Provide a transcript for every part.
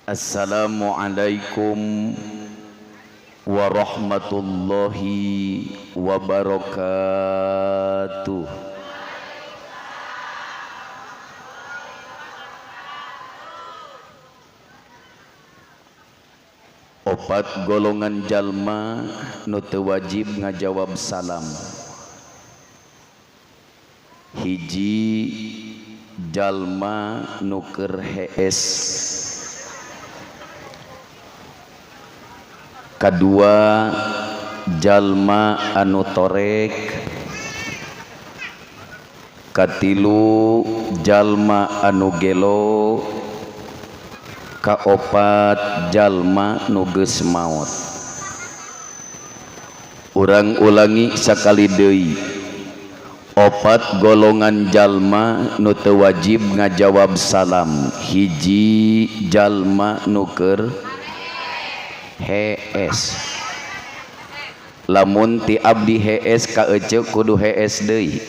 Assalamualaikum warahmatullahi wabarakatuh. Opat golongan jalma nu teu wajib ngajawab salam. Hiji jalma nu keur hees, kadua jalma anu torek, katilu jalma anu gelo, kaopat jalma nu geus maot. Urang ulangi sakali deui. Opat golongan jalma nu teu wajib ngajawab salam. Hiji jalma nu keur hees. Lamun ti abdi hees ka ece kudu hees deui.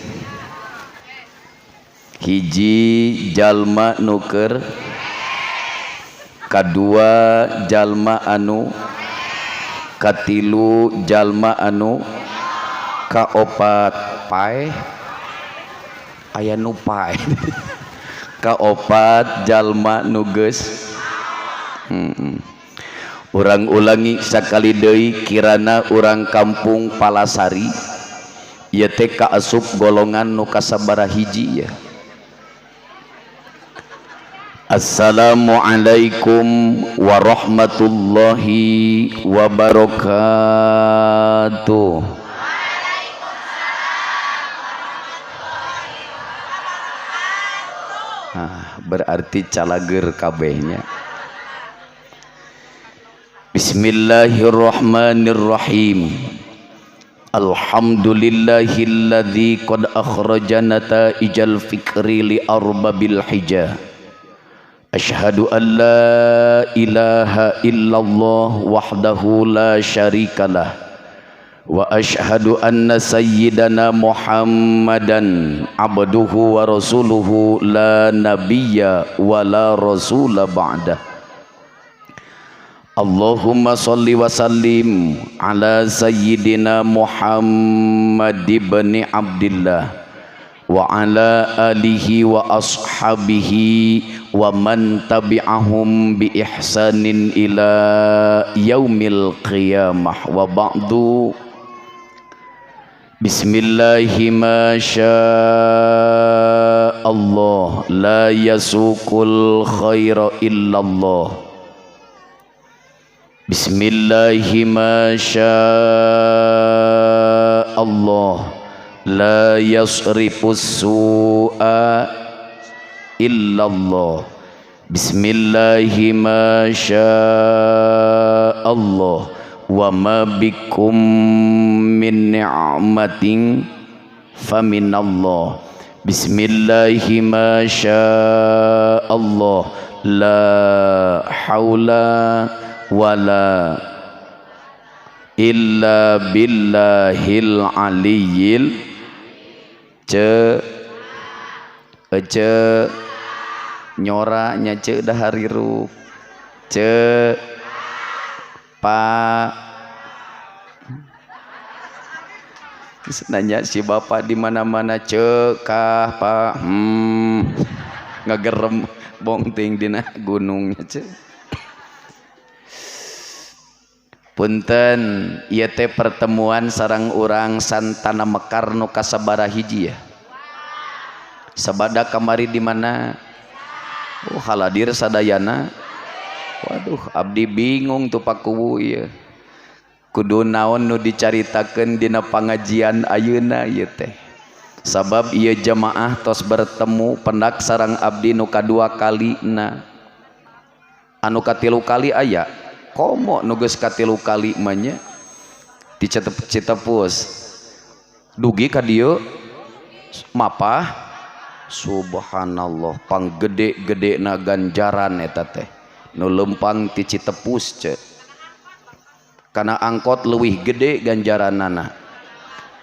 Hiji jalma nu keur, kadua jalma anu, katilu jalma anu, kaopat paeh aya nu paeh. Kaopat jalma nu geus. Urang ulangi sakali deui kirana urang kampung Palasari ieu teh kaasup golongan nu kasabaraha hiji ya. Assalamualaikum warahmatullahi wabarakatuh. Ah, berarti calager kabehnya. Bismillahirrahmanirrahim. Alhamdulillahilladzi qad akhraja nataijal fikri li arbabil hijah. Asyhadu an la ilaha illallah wahdahu la syarikalah wa asyhadu anna sayyidana Muhammadan abduhu wa rasuluhu la nabiyya wa la rasula ba'dah. Allahumma salli wa sallim ala sayyidina Muhammad ibn Abdillah wa ala alihi wa ashabihi wa man tabi'ahum bi ihsanin ila yaumil qiyamah wa ba'du. Bismillahi ma syaa Allah la yasuqul khaira illallah. Bismillahi ma syaa Allah la yasrifus su'a illallah. Bismillahi ma syaa Allah wa ma bikum min ni'matin faminallah. Bismillahi ma syaa Allah la haula wala illa billahil aliyil ce ece nyora nya ce daharirup ce pa. Nanya si bapak di mana-mana ce kah pa ngagerem bongting dina gunungnya ce. Punten ieu teh pertemuan sareng urang Santana Mekar nu kasabaraha hiji ya. Sabada kamari di mana? Oh, haladir sadayana. Waduh, abdi bingung tuh Pak Kuwu ieu. Kudu naon nu dicaritakeun dina pangajian ayeuna ieu teh. Sabab ieu jamaah tos bertemu pendak sareng abdi nu kadua kalina. Anu katilu kali aya. Komo nu geus katilu kali mah nya di Citepus dugi ka dieu mapah. Subhanallah, panggede-gedena ganjaran eta teh nu lempang ti Citepus ce. Kana angkot leuwih gede ganjaranana.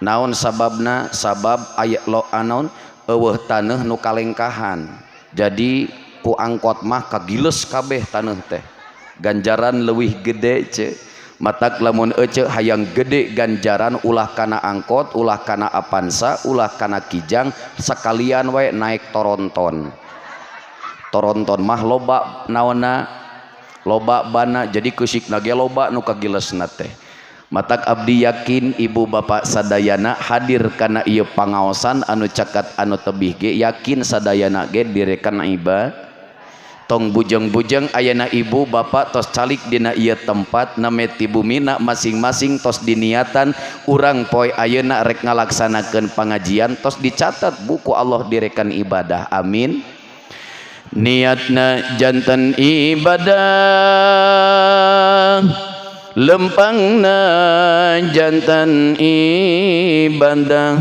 Naon sababna? Sabab aya lo anaon eueuh taneuh nu kalengkahan. Jadi ku angkot mah kagiles kabeh taneuh teh. Ganjaran leuwih gede ce. Matak lamun ece hayang gede ganjaran ulah kana angkot, ulah kana Avanza, ulah kana Kijang, sekalian we naik toronton. Toronton mah loba naonna, loba bana, jadi keusikna ge loba nu kagilesna teh. Matak abdi yakin ibu bapak sadayana hadir kana ieu pangaosan anu cakat anu tebih ge yakin sadayana ge direkan ibadah. Tong bujeng-bujeng ayana ibu bapak tos calik dina ieu tempat name ti bumina masing-masing tos diniatan urang poe ayeuna rek ngalaksanakeun pangajian tos dicatat buku Allah direkan ibadah. Amin. Niatna janten ibadah, lempangna janten ibadah,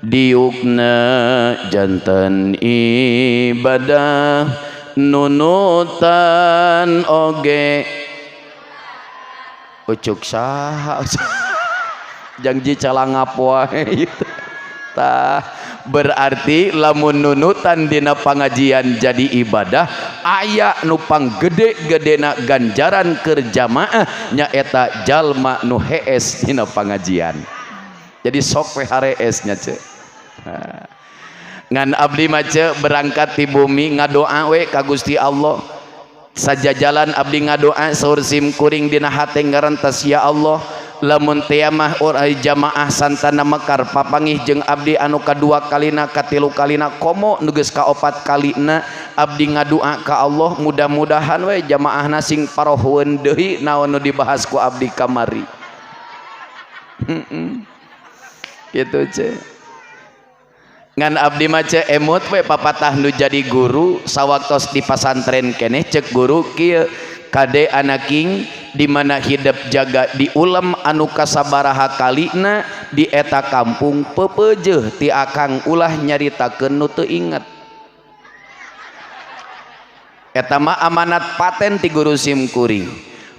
diukna janten ibadah, nunutan oge ucuk saha jangji calangap wae. Tah berarti lamun nunutan dina pangajian jadi ibadah, aya nu panggede-gedena ganjaran keur jamaah nyaeta jalma nu hees dina pangajian. Jadi sok we harees nya ce. Ngan abdi mah ce berangkat ti bumi ngadoa we ka Gusti Allah. Sajajalan abdi ngadoa saur sim kuring dina hate ngarantas ya Allah, lamun tiamah orai jamaah Santana Mekar papangih jeung abdi anu kadua kalina katilu kalina komo nu geus kaopat kalina abdi ngadua ka Allah mudah-mudahan we jamaahna sing parohweun deui naon nu dibahas ku abdi kamari. Kitu ce. Ngan abdi mah ce emut we papatah nu jadi guru sawaktos di pasantren keneh cek guru kieu kade anaking di mana hidup jaga di ulem anu kasabaraha kalina di eta kampung pepejeuh ti akang ulah nyaritakeun nu teu inget. Eta mah amanat paten ti guru sim kuring.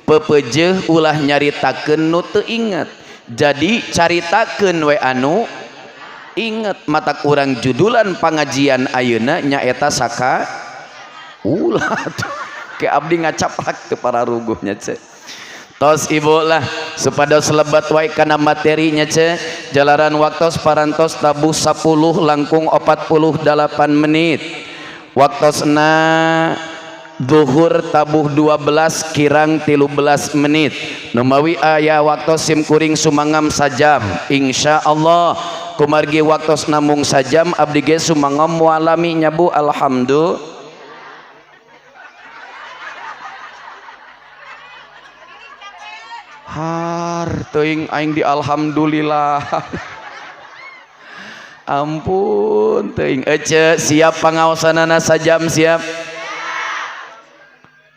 Pepejeuh ulah nyaritakeun nu teu inget. Jadi caritakeun we anu inget. Matak urang judulan pangajian ayeuna nyaeta saka ulah. Ke abdi ngacaplak teu pararuguhnya ce. Tos ibu lah supados lebat wae kana materinya ce. Jalaran waktos parantos tabuh 10 langkung 48 menit. Waktosna zuhur tabuh 12 kirang 13 menit. Numawi aya waktos sim kuring sumangam sajam. Insyaallah kumargi waktos namung sajam abdi ge sumangam walami nyabu alhamdulillah. Har teuing aing di alhamdulillah. Ampun teuing ece siap pangaosanana sajam siap.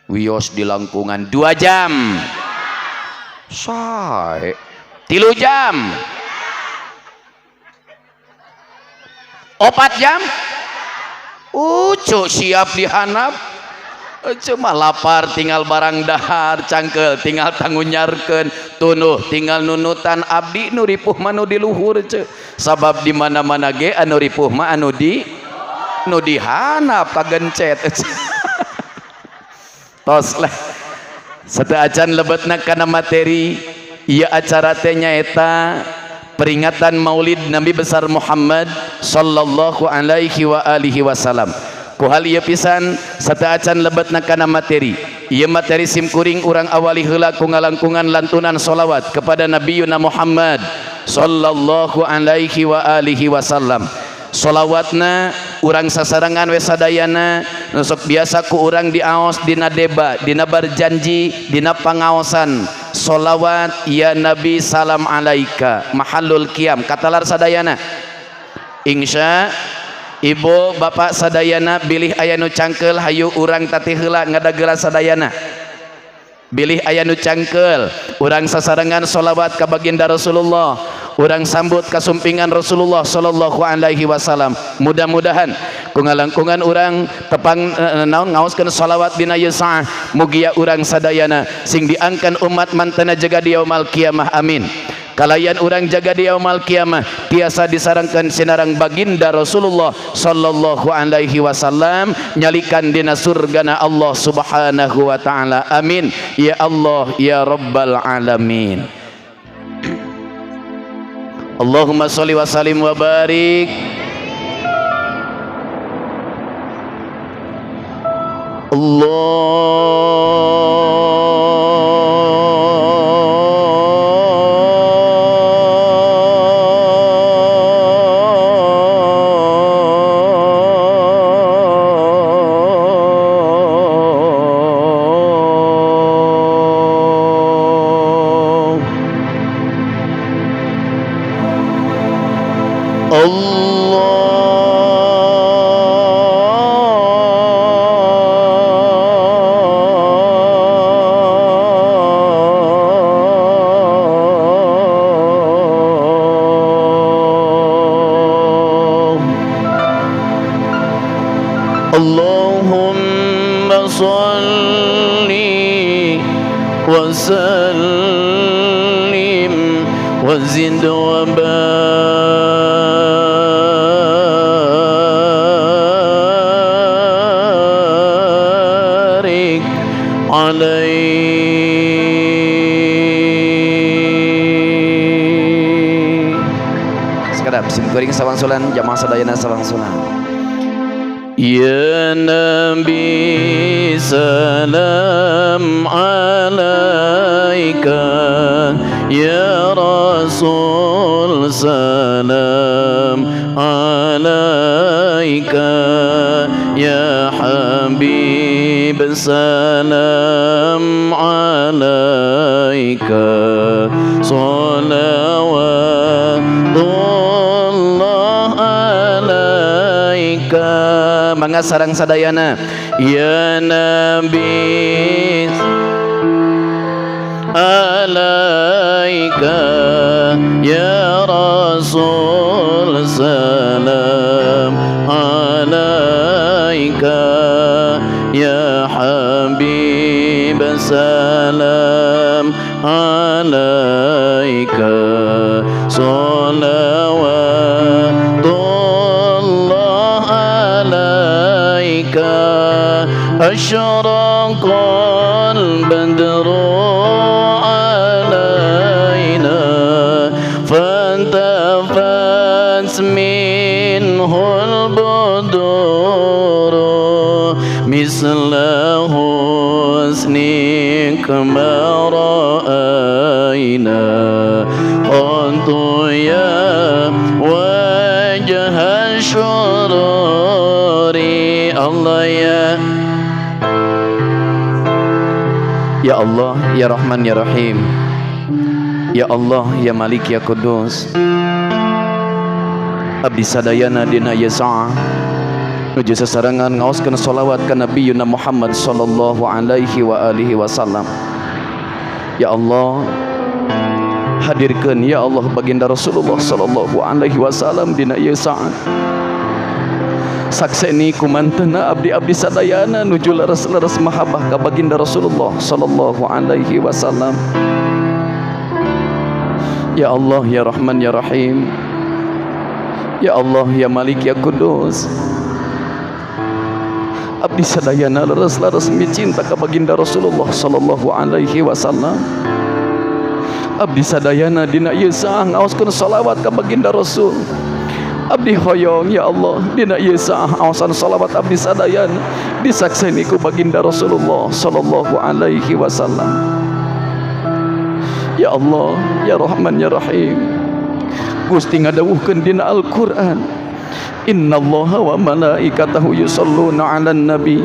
Wios di langkungan 2 jam. Sae 3 jam. 4 jam. Ucu siap dihanap. Cuma lapar tinggal barang dahar cangkel tinggal tanggunyarkeun tunuh tinggal nunutan abdi nu ripuh mah nu di luhur ce. Sabab di mana-mana ge anu ripuh mah anu di nu dihanap kagencet. Tos lah sateuacan lebetna kana materi ieu acara teh nyaeta peringatan Maulid Nabi besar Muhammad sallallahu alaihi wa alihi wasallam. Ku hal ieu pisan sateuacan lebetna kana materi ieu materi sim kuring urang awali heula ku ngalangkungan lantunan sholawat kepada Nabiyuna Muhammad sallallahu alaihi wa alihi wasallam. Sholawatna urang sasarengan we sadayana nu sok biasa ku urang diaos dina deba dina barjanji dina pangaosan sholawat ya Nabi salam alaika mahallul qiyam katalar sadayana. Insya ibu bapak sadayana bilih aya nu cangkeul hayu urang tati heula ngadageula sadayana. Bilih aya nu cangkeul urang sasarengan sholawat ka baginda Rasulullah, urang sambut kasumpingan Rasulullah sallallahu alaihi wasallam. Mudah-mudahan ku ngalangkungan urang tepang naon ngaoskeun sholawat dina ieu saah mugia urang sadayana sing diangkan umat mantena jaga di yaumal kiamah. Amin. Kalayan urang jaga di yaumal kiamah tiasa disarangkeun sinarang baginda Rasulullah sallallahu alaihi wasallam nyalikan dina surgana Allah subhanahu wa ta'ala. Amin ya Allah ya rabbal alamin. Allahumma sholli wa sallim wa barik Allah. Allahumma salli wa sallim wa zid wa barik alaihi. Sekedap sim kuring sawangsulan jamaah sadayana sawangsulan. Ya Nabi salam alaika, ya Rasul salam alaika, ya Habib salam alaika, salawatullah alaika. Mangga sarang sadayana. Ya Nabi alaika, ya Rasul salam alaika, ya Habib salam alaika, salawatullah alaika. Asyraqal badru alaina fantafat minhul buduru misla husnika ma ra'ayna qantu ya wajha syururi. Allah ya Ya Allah ya Rahman ya Rahim, Ya Allah ya Malik ya Kudus. Abdi sadayana dina ieu saah nuju sasarengan ngaoskeun sholawat ka Nabi Yuna Muhammad sallallahu alaihi wa alihi wasallam. Ya Allah hadirkeun ya Allah baginda Rasulullah sallallahu alaihi wasallam dina ieu saat. Sakseni kumantena abdi-abdi sadayana nuju leres-leres mahabbah ka baginda Rasulullah sallallahu alaihi wasallam. Ya Allah ya Rahman ya Rahim, Ya Allah ya Malik ya Kudus. Abdi sadayana leres-leres micinta ka baginda Rasulullah sallallahu alaihi wasallam. Abdi sadayana dina ieu saah ngaoskeun salawat ka baginda Rasul. Abdi hoyong ya Allah dina ieu saah aosan salawat abdi sadayana disakseni ku baginda Rasulullah sallallahu alaihi wasallam. Ya Allah ya Rahman ya Rahim. Gusti ngadawuhkeun dina Al-Qur'an, innallaha wa malaikatahu yusholluna 'alan nabi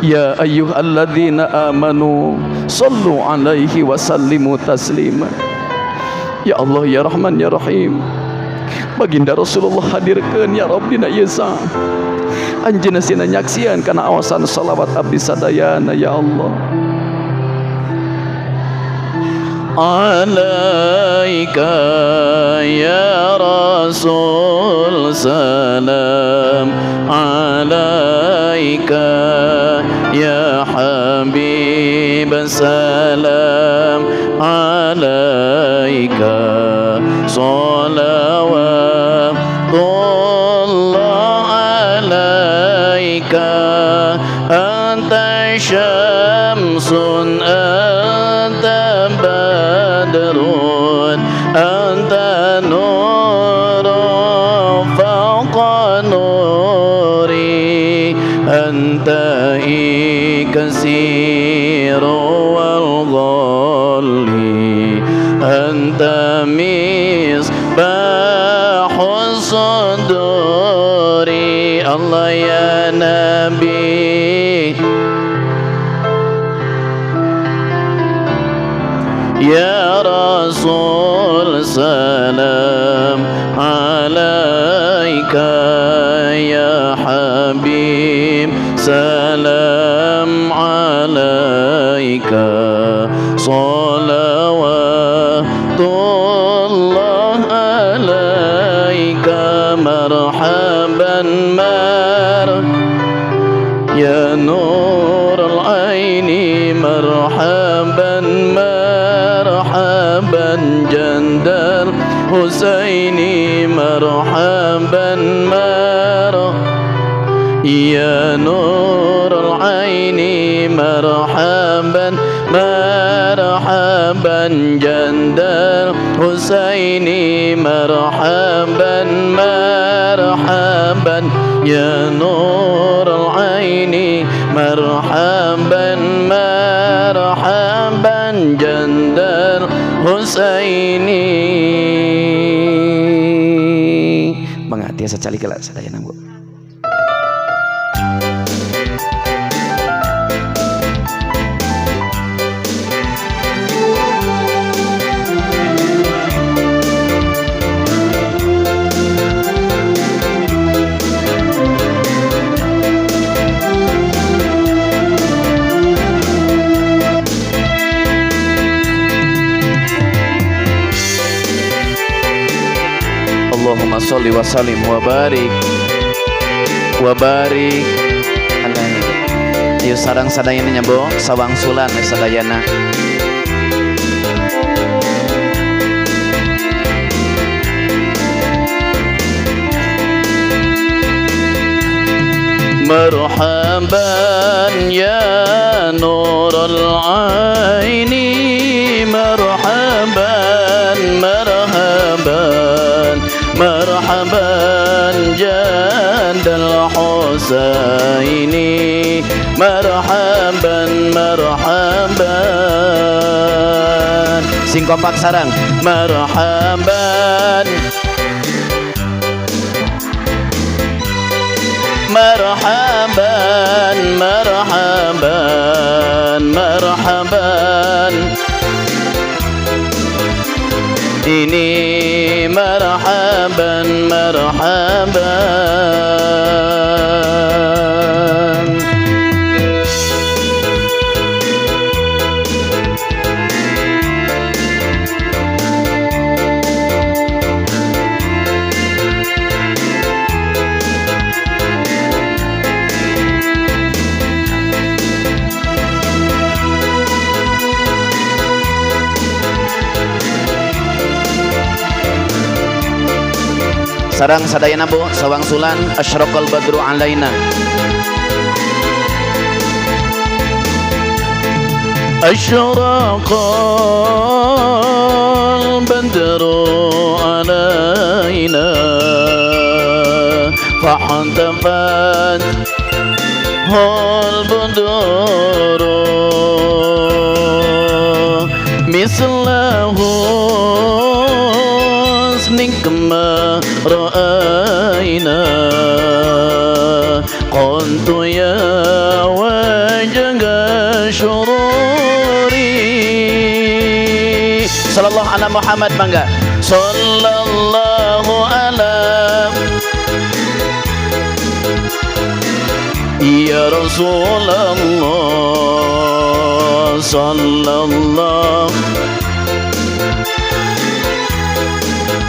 ya ayyuhalladzina amanu sallu 'alaihi wa sallimu taslima. Ya Allah ya Rahman ya Rahim. Baginda Rasulullah hadirkeun ya Rabb dina ieu saah. Anjeunna sina nyaksian kana awasan salawat abdi sadayana ya Allah. Alaika ya Rasul salam alaika, ya Habib salam alaika, صلوات الله عليك أنت شمس أنت بدر أنت نور فوق نوري أنت إكسير والغالي أنت مصباح الصدور الله يا نبي يا رسول سلام عليك يا حبيب سلام عليك صلوات الله عليك مرحبا يا نور العين مرحبا مرحبا جند الحسين مرحبا يا نور العين مرحبا مرحبا جند الحسين مرحبا مرحبا يا نور العين مرحبا مرحبا جند الحسين. Mangga tiasa calik heula sadayana Bu. Allahumma sholli wa sallim wa barik alaihi. Ayo sarang sadayana nya Bu, sawangsulan sadayana. Marhaban ya nurul aini marhaban marhaban marhaban jandal Husaini marhaban marhaban sing kompak sarang marhaban marhaban marhaban marhaban ini marhaban marhaban. Sarang sadayana Bu, sawangsulan asyraqal badru alaina. Asyraqal badru alaina fahtafat hal badru mislahu ma رأينا قلت يا وجه شروري صلى الله على محمد bangga صلى الله على يا رسول الله صلى الله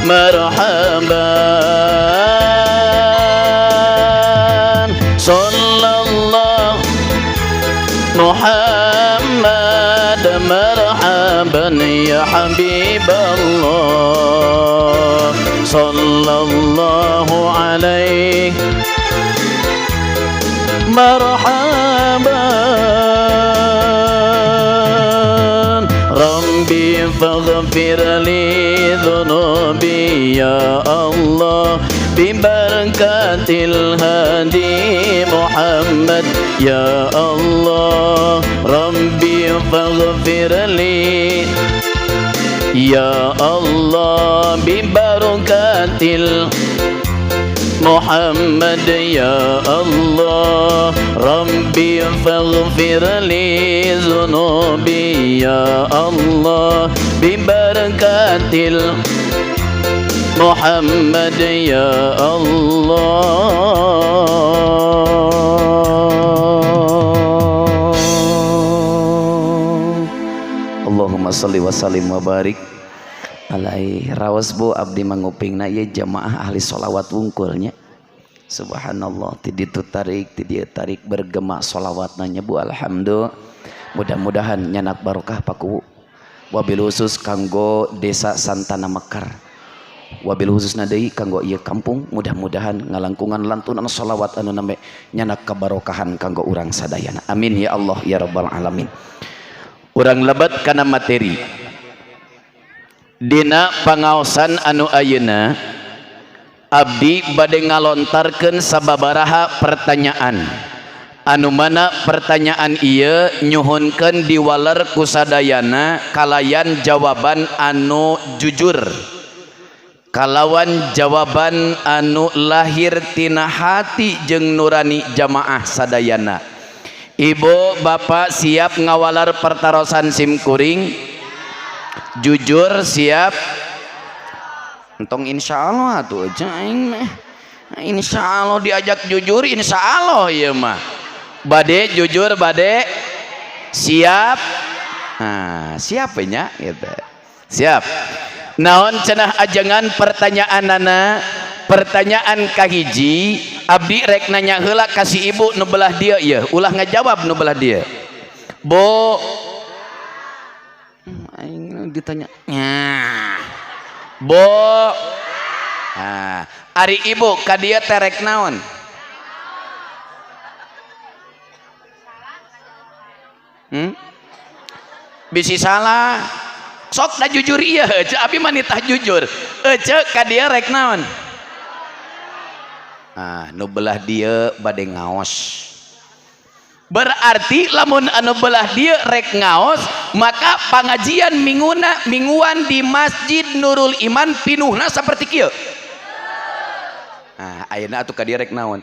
مرحبا صلى الله محمد مرحبا يا حبيب الله Sallallahu alaihi. Marhaban Rabbi faghfir li dhunubi ya Allah bibarakatil hadi Muhammad ya Allah Rabbi faghfir li ya Allah bibarakatil Muhammad ya Allah Rabbi faghfir li dhunubi ya Allah bibarakatil Muhammad ya Allah. Allahumma salli wa sallim wa barik alai. Raos bu abdi mangupingna ieu jamaah ahli sholawat wungkulnya. Subhanallah, ti ditu tarik ti dieu tarik bergema sholawatna nya bu. Alhamdulillah, mudah-mudahan nyanak barokah paku wabil khusus kanggo desa Santana Mekar, wabil khususna deui kanggo ieu kampung, mudah-mudahan ngalangkungan lantunan sholawat anu name nyanak kabarokahan kanggo urang sadayana. Amin ya Allah ya rabbal alamin. Urang lebat kana materi dina pangaosan anu ayeuna abdi bade ngalontarkeun sababaraha pertanyaan anu mana pertanyaan ieu nyuhunkeun diwaler ku sadayana kalayan jawaban anu jujur, kalawan jawaban anu lahir tina hati jeung nurani jamaah sadayana. Ibu bapak siap ngawalar pertarosan sim kuring? Jujur siap? Entong insyaallah atuh aing mah. Insyaallah diajak jujur, insyaallah ieu mah. Bade jujur bade siap. Nah, siap nya gitu. Siap. Naon cenah ajengan pertanyaanana? Pertanyaan kahiji abdi rek nanya heula ka si ibu nu belah dieu ieu, ulah ngajawab nu belah dieu. Bu, aing ditanya. Bu, nah, ari ibu ka dieu teh rek naon? Bisi salah. Sok da jujur ieu, ece abi mah nitah jujur. Ece ka dieu rek naon? Ah, nu belah dieu bade ngaos. Berarti lamun anu belah dieu rek ngaos, maka pangajian minguna mingguan di Masjid Nurul Iman pinuhna saperti kieu. Nah, ayeuna atuh ka dieu rek naon?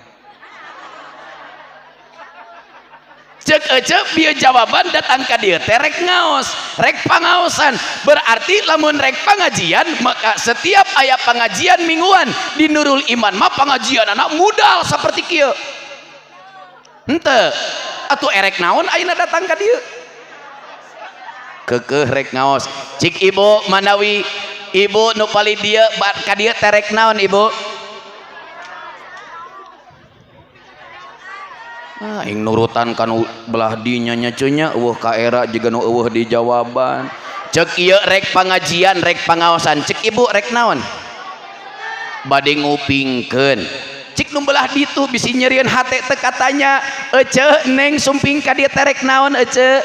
Cek ece bieu jawaban datang ka dieu teh rek ngaos, rek pangaosan. Berarti lamun rek pangajian, maka setiap aya pangajian mingguan di Nurul Iman mah pangajian anak mudal seperti kieu. Henteu. Atuh erek naon ayeuna datang ka dieu? Keukeuh rek ngaos. Cik ibu manawi ibu nu palih dieu ka dieu teh rek naon ibu? Ah, ing nurutan kanu belah dinya nya ceunya eueuh ka era jiga nu eueuh di jawaban. Cek ieu rek pangajian rek pangaosan. Cek ibu rek naon? Bade ngupingkeun. Cik nu belah ditu bisi nyerieun hate teh katanya, ece neng sumping ka dieu teh rek naon ece?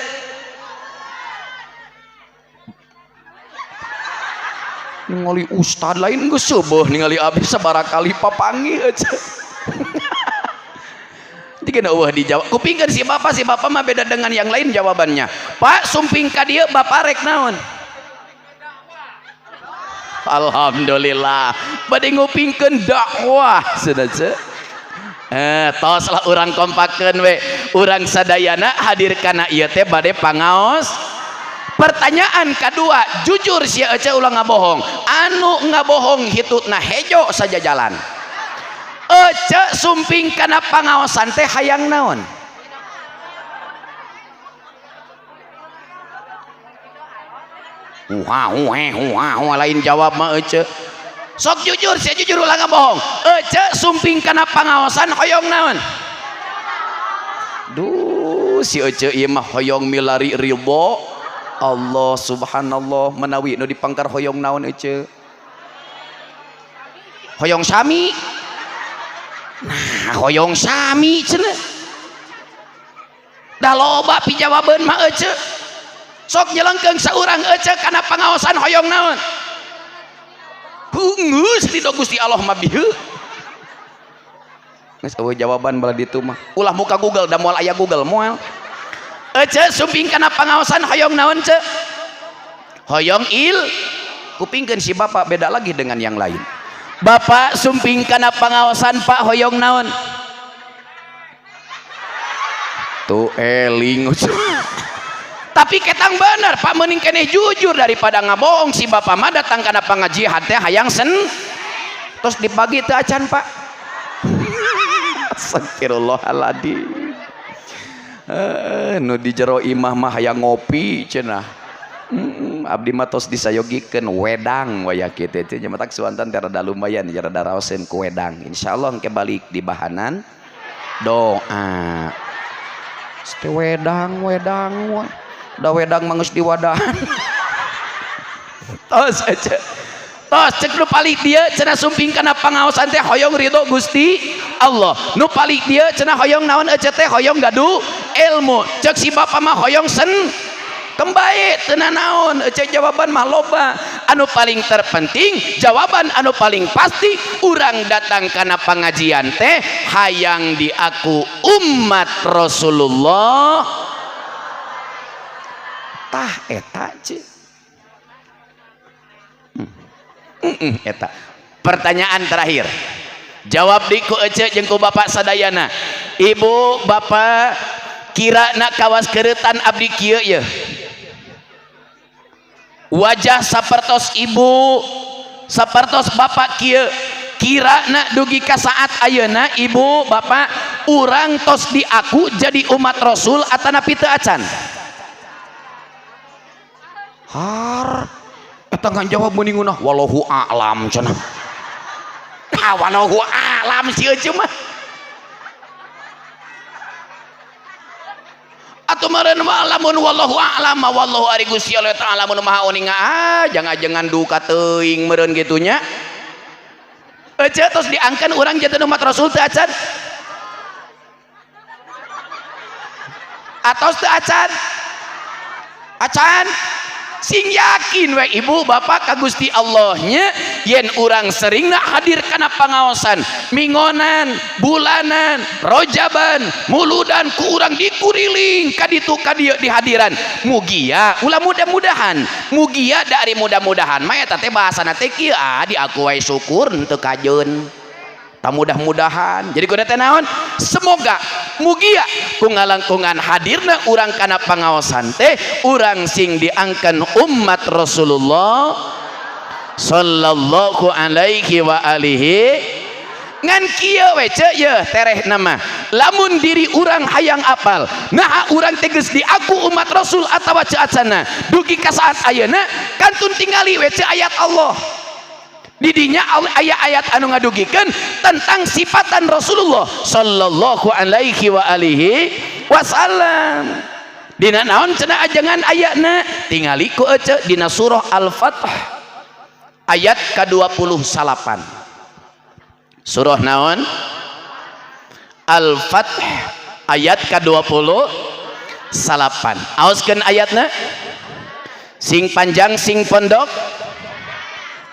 Ningali ustad lain geus seubeah ningali abdi sabaraha kali papanggih ece. Jika eueuh dijawab, kupingkeun si bapak mah beda dengan yang lain jawabannya. Pak sumping ka dieu bapak rek naon? Alhamdulillah bade ngupingkeun dakwah cenah ce. Tos lah urang kompakeun we. Urang sadayana hadir kana ieu teh bade pangaos. Pertanyaan kadua, jujur sia ece ulah ngabohong. Anu ngabohong hitutna hejo saja jalan. Ece sumping kana pangaosan teh hayang naon? Wah, wah, wah, lain jawab mah ece. Sok jujur, sia jujur ulah ngabohong. Ece sumping kana pangaosan hoyong naon? Duh, si ece ieu mah hoyong milari ridho Allah subhanallah. Manawi nu dipangkar hoyong naon ece? Hoyong sami. Nah, hoyong sami cenah. Da loba pijawabeun mah ece. Sok nyelengkeung saurang ece kana pangaosan hoyong naon? Geus ridho Gusti Allah mah bieu. Geus eueuh jawaban bala ditu mah. Ulah muka Google da moal aya Google moal. Ece sumping kana pangaosan hoyong naon ce? Hoyong il kupingkeun si bapak beda lagi dengan yang lain. Bapak sumping kana pangaosan pak hoyong naon? Tuh eling. Tapi ketang bener pak mending keneh jujur daripada ngabohong si bapak mah datang kana pengajian teh hayang sen terus dibagi teu acan pak. Astagfirullahaladzim. Nu di jero imah mah hayang ngopi cenah. Abdi mah tos disayogikeun wedang waya kitu teh nya matak suantan teh rada lumayan rada raoseun ku wedang. Insyaallah engke balik di bahanan doa. Teh wedang wedang da wedang mah geus diwadahan. Tos aja. Tos cek nu palik dia cenah sumping kana pangaosan teh hoyong ridho Gusti Allah. Nu palik dia cenah hoyong naon ece teh hoyong gaduh ilmu. Cek si bapa mah hoyong sen kembae teu naon ece jawaban mah loba. Anu paling terpenting jawaban anu paling pasti urang datang kana pengajian teh hayang diaku umat Rasulullah. Tah eta ce. Eta. Pertanyaan terakhir. Jawab di ku ece jeung ku bapak sadayana. Ibu, bapak kira nak kawas keretan abdi kieu ye. Wajah sapertos ibu, sapertos bapak kieu. Kira nak dugi ka saat ayeuna ibu, bapak urang tos diaku jadi umat Rasul atanapi teu acan? Har eta ngajawab meuning ngeunah wallahu a'lam cenah. Ah wallahu a'lam si ece mah. Atuh meureun mah lamun wallahu a'lam mah wallahu ari Gusti Allah taala mun maha uninga ah jangan-jangan duka teuing meureun kitu nya. Ece tos diangkan urang jadi umat Rasul teu acan? Atos teu acan? Acan? Sing yakin we ibu bapak ka Gusti Allahnya yen urang seringna hadir kana pangaosan mingonan bulanan rojaban muludan ku urang dikuriling ka ditu ka dieu dihadiran mugia ulah mudah-mudahan mugia dari mudah-mudahan mah eta teh bahasana teh kieu ah di aku wae syukur henteu kajeun ta mudah-mudahan jadi kudu teh naon semoga mugia ku ngalangkungan hadirna urang kana pangaosan teh urang sing diangkan umat Rasulullah sallallahu alaihi wa alihi ngan kieu we ceu yeuh tereh nama lamun diri urang hayang apal naha urang teh geus diaku umat Rasul atawa ceu acana dugi ka saat ayeuna kantun tingali we ceu ayat Allah didinya ayat-ayat anu ngadugikeun tentang sifatan Rasulullah sallallahu alaihi wa alihi wasallam. Dina naon cenah ajengan ayatna tingali ku ece dina surah Al-Fath ayat ka-28. Surah naon? Al-Fath ayat ka-28. Aoskeun ayatna sing panjang sing pondok.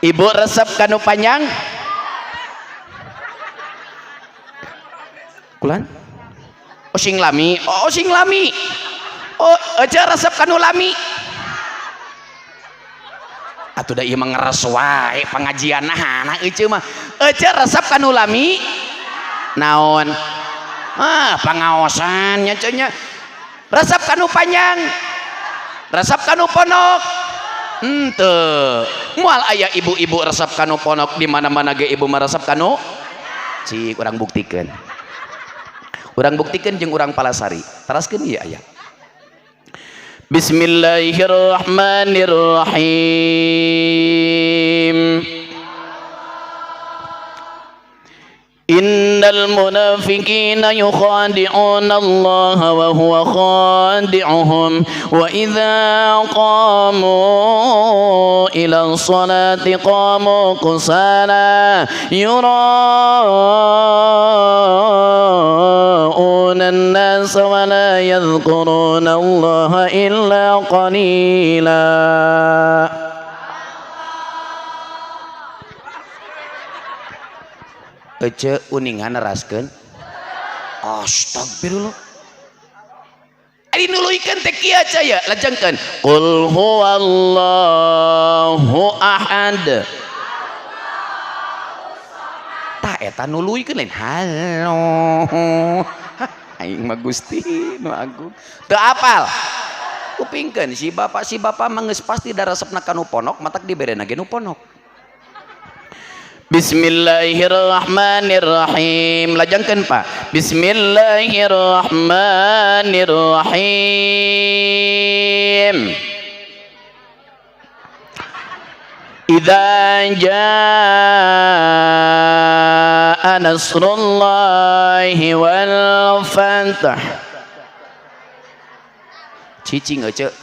Ibu resep kanu panjang? Kulan? Oh sing lami. Oh sing lami. Oh aja resep kanu lami. Atuh da ieu mah ngeres wae pengajian nah ece mah. Ece resep kanu lami? Naon? Ah pangaosan nya cenah. Resep kanu panjang? Resep kanu pondok? Henteu. Moal aya ibu-ibu resep kanu ponok di mana-mana ge ibu mah resep kanu cik urang buktikeun. Urang buktikeun jeung urang Palasari. Teraskeun ieu aya. Bismillahirrahmanirrahim. Inna Innal munafiqina yukhadi'una Allah wa huwa khadi'uhum wa idza qamu ila sholati qamu kusala yura'una an-nasa wa la yadhkuruna Allah illa qalila. Ece uningan neraskeun. Astagfirullah. Ari nuluykeun teh kieu aya lajengkeun. Qul huwallahu ahad. Tah eta nuluykeun lain halo. Aing mah Gusti nu agung. Teu apal. Kupingkeun si bapak mah geus pasti daresepna ka nu ponok matak diberena ge nu ponok. Bismillahirrahmanirrahim. Lajengkeun Pak. Bismillahirrahmanirrahim. Idza jaa nasrullahi wal fath. Cicing ece.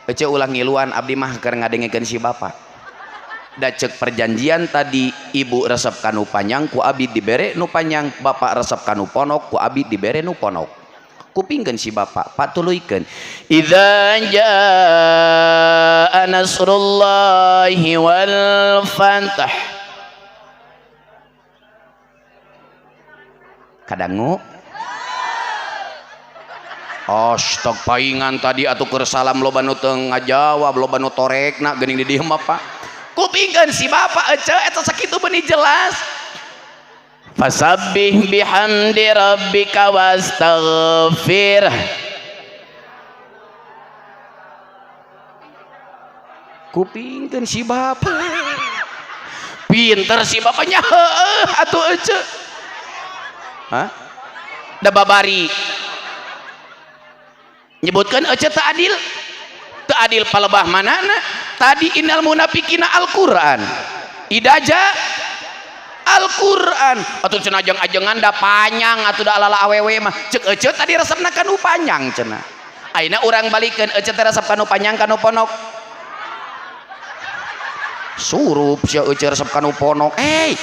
Ece ulah ngiluan abdi mah keur ngadengekeun si bapak. Da cek perjanjian tadi ibu resep kanu panjang ku abi dibere nu panjang, bapak resep kanu ponok ku abi dibere nu ponok. Kupingkeun si bapak, patuluykeun. Idza jaa nasrullahi wal fath. Kadangu? Astag paingan tadi atuh keur salam loba nu teu ngajawab, loba nu torekna geuning di dieu mah Pak. Kupingkeun si bapak ece eta sakitu benih jelas. Fasabbih bihamdi rabbika wastaghfir. Kupingkeun si bapak. Pinter si bapaknya heueuh atuh ece. Hah? Da babari. Nyebutkeun ece teu adil. Teu adil palebah manana? Tadi innal munafiqina Al-Qur'an. Idaja Al-Qur'an. Atuh cenah ajeng-ajengan da panjang atuh da alala awewe mah. Ceuk ece tadi resepna kanu panjang cenah. Ayeuna urang balikeun ece teh resep kanu panjang kanu ponok. Surup sia ece resep kanu ponok. Eh.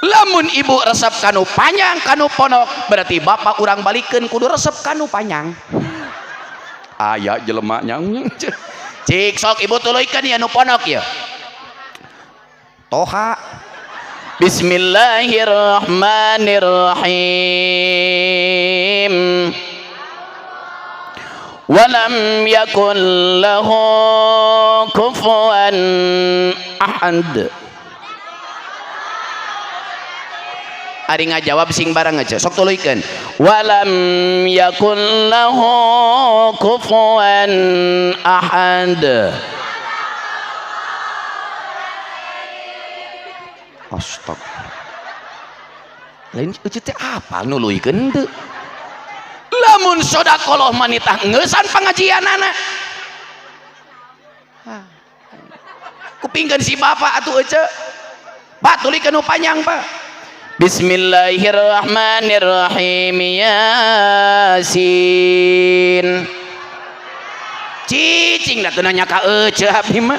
Lamun ibu resep kanu panjang kanu ponok, berarti bapak urang balikeun kudu resep kanu panjang. Aya jelema nyang. Cik sok ibu tuluykeun ya nu ponok ya. Toha. Bismillahirrahmanirrahim. Walam yakul lahu kufuwan ahad. Ari ngajawab sing bareng aja sok tuluykeun. Walam yakul lahu kufuwan ahad. Astag. Lain ece teh apal nuluykeun teu? Lamun sedekah manitah ngeusan pangajianana. Kupingkeun si bapak atuh ece. Pak tuluykeun nu panjang, Pak. Bismillahirrahmanirrahim. Yasin. Cicing da teu nanya ka ece abdi mah.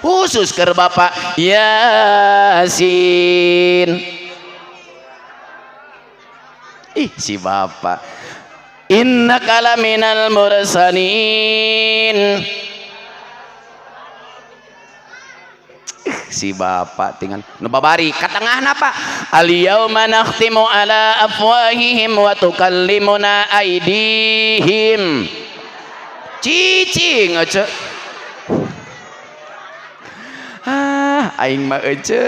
Khusus keur bapak Yasin. Ih si bapak. Innaka laminal mursalin. Si bapak tinggal nu babari ka tengahna Pak. Al yauma nakhtimu ala afwahihim wa tukallimuna aydihim. Cicing ece. Ah, aing mah ece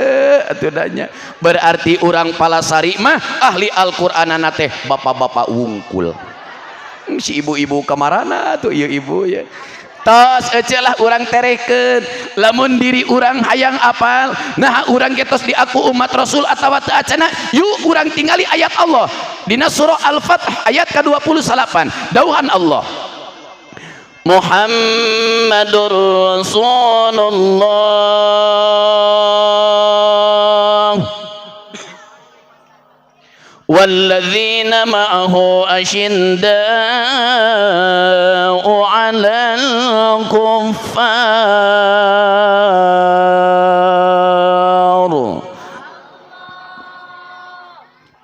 atuh nya. Berarti urang Palasari mah ahli Al-Qur'anana teh bapak-bapak wungkul. Si ibu-ibu kamarana tuh ieu ibu ya. Tos ece lah urang terekeun. Lamun diri urang hayang apal, nah urang getos diaku umat Rasul atawa teu acana, yuk urang tingali ayat Allah dina surah Al-Fath ayat ke-28. Dauhan Allah. Muhammadur Rasulullah. والذين معه أشداء على الكفار.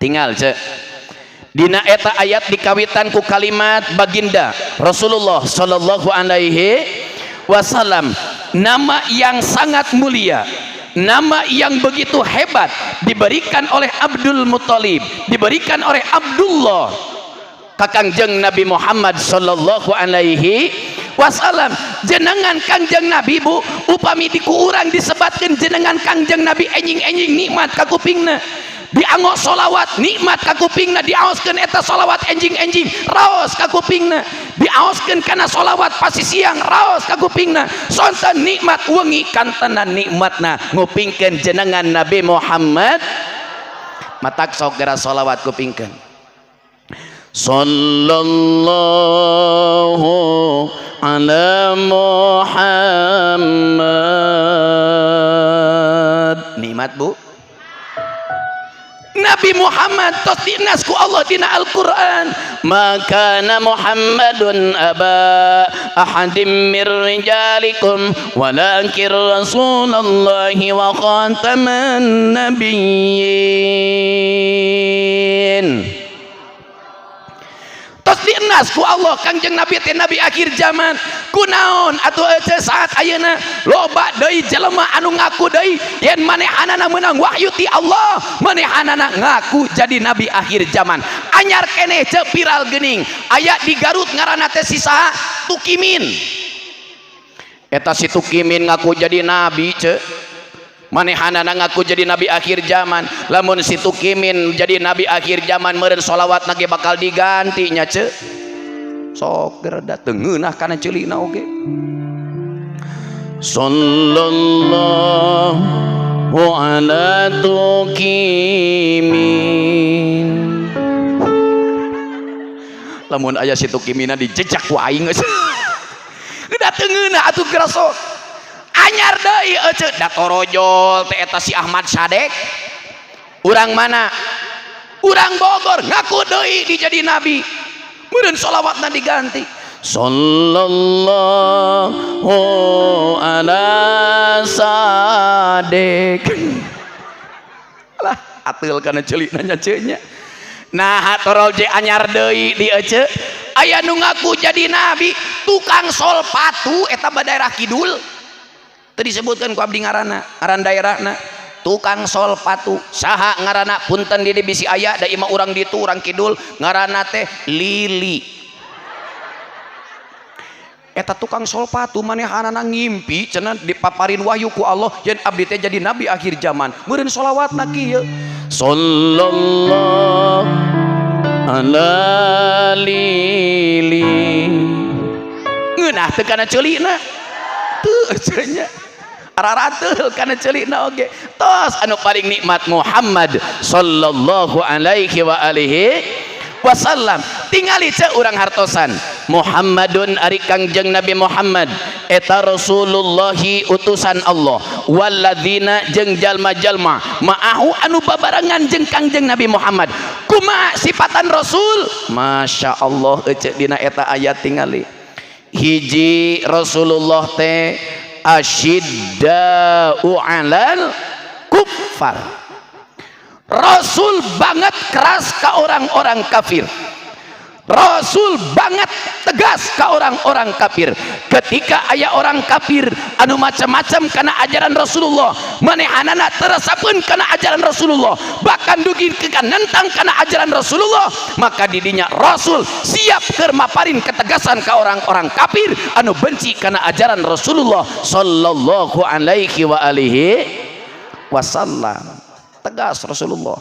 Tinggal cek dina eta ayat dikawitan ku kalimat baginda Rasulullah sallallahu alaihi wasallam, nama yang sangat mulia, nama yang begitu hebat diberikan oleh Abdul Muthalib, diberikan oleh Abdullah ka Kangjeng Nabi Muhammad sallallahu alaihi wasallam. Jenengan Kangjeng Nabi, Bu, upami di ku urang disebatkeun jenengan Kangjeng Nabi, enjing-enjing nikmat kakupingna, dianggo solawat nikmat kakupingna, diaoskeun eta solawat enjing-enjing raos kakupingna, diaoskeun kana solawat pasti siang raos kakupingna, sonten nikmat, wengi kantenan nikmatna ngupingkeun jenengan Nabi Muhammad. Matak sok geura solawat kupingkeun. Sallallahu ala Muhammad. Nikmat, Bu, Nabi Muhammad tos dinas ku Allah dina Al-Quran. Ma kana Muhammadun aba ahadim mir rijalikum walakin Rasulullahi wa khataman nabiyyin. Tos dienas ku Allah Kangjeng Nabi teh nabi akhir zaman. Kunaon atuh ece saat ayeuna loba deui jelema anu ngaku deui yen manehanana meunang wahyu ti Allah, manehanana ngaku jadi nabi akhir zaman? Anyar keneh ce, viral geuning, aya di Garut, ngaranna teh si saha, Tukimin. Eta si Tukimin ngaku jadi nabi ce, manehanana ngaku jadi nabi akhir zaman. Lamun si Tukimin jadi nabi akhir zaman, meureun sholawat ge bakal diganti nya ce. Sok gereda teu ngeunah kana ceulina oge. Sallallahu ala Tukimin. Lamun aya si Tukimina dijejak ku aing geus. Udah teu ngeunah atuh geura sok. Anyar deui ece, da torojol teh eta si Ahmad Sadek. Urang mana? Urang Bogor, ngaku deui dijadi nabi. Meureun sholawatna diganti. Sallallahu ala Sadek. Lah, ateul kana ceulina nya ceu nya. Nah, torol je anyar deui di ece, aya nu ngaku jadi nabi, tukang sol patu eta ba daerah kidul. Teu disebutkeun ku abdi ngaranna, ngaran daerahna. Tukang sol patu saha ngaranna, punten di bisi aya da imah urang ditu, urang kidul, ngaranna teh Lili. Eta tukang sol patu manehanana ngimpi cenah dipaparin wahyu ku Allah yen abdi teh jadi nabi akhir zaman. Meureun sholawatna kieu. Sallallahu ala Lili. Ngeunah teu kana ceulina? Teu cenah. Ararateul kana ceulina oge. Tos anu paling nikmat Muhammad sallallahu alaihi wa alihi wasallam. Tingali ceu urang hartosan. Muhammadun ari Kangjeng Nabi Muhammad eta Rasulullahi utusan Allah, walladzina jeung jalma-jalma ma'ahu anu babarengan jeung Kangjeng Nabi Muhammad. Kumaha sifatan Rasul? Masya Allah ece dina eta ayat tingali. Hiji, Rasulullah teh asyidda'u 'alal kuffar. Rasul banget keras ke orang-orang kafir, Rasul banget tegas ke orang-orang kafir. Ketika aya orang kafir anu macam-macam karena ajaran Rasulullah, manehanana teresapeun kana ajaran Rasulullah, bahkan dugi nentang kana ajaran Rasulullah, maka didinya Rasul siap keur maparin ketegasan ke orang-orang kafir anu benci kana ajaran Rasulullah sallallahu alaihi wa alihi wasallam. Tegas Rasulullah.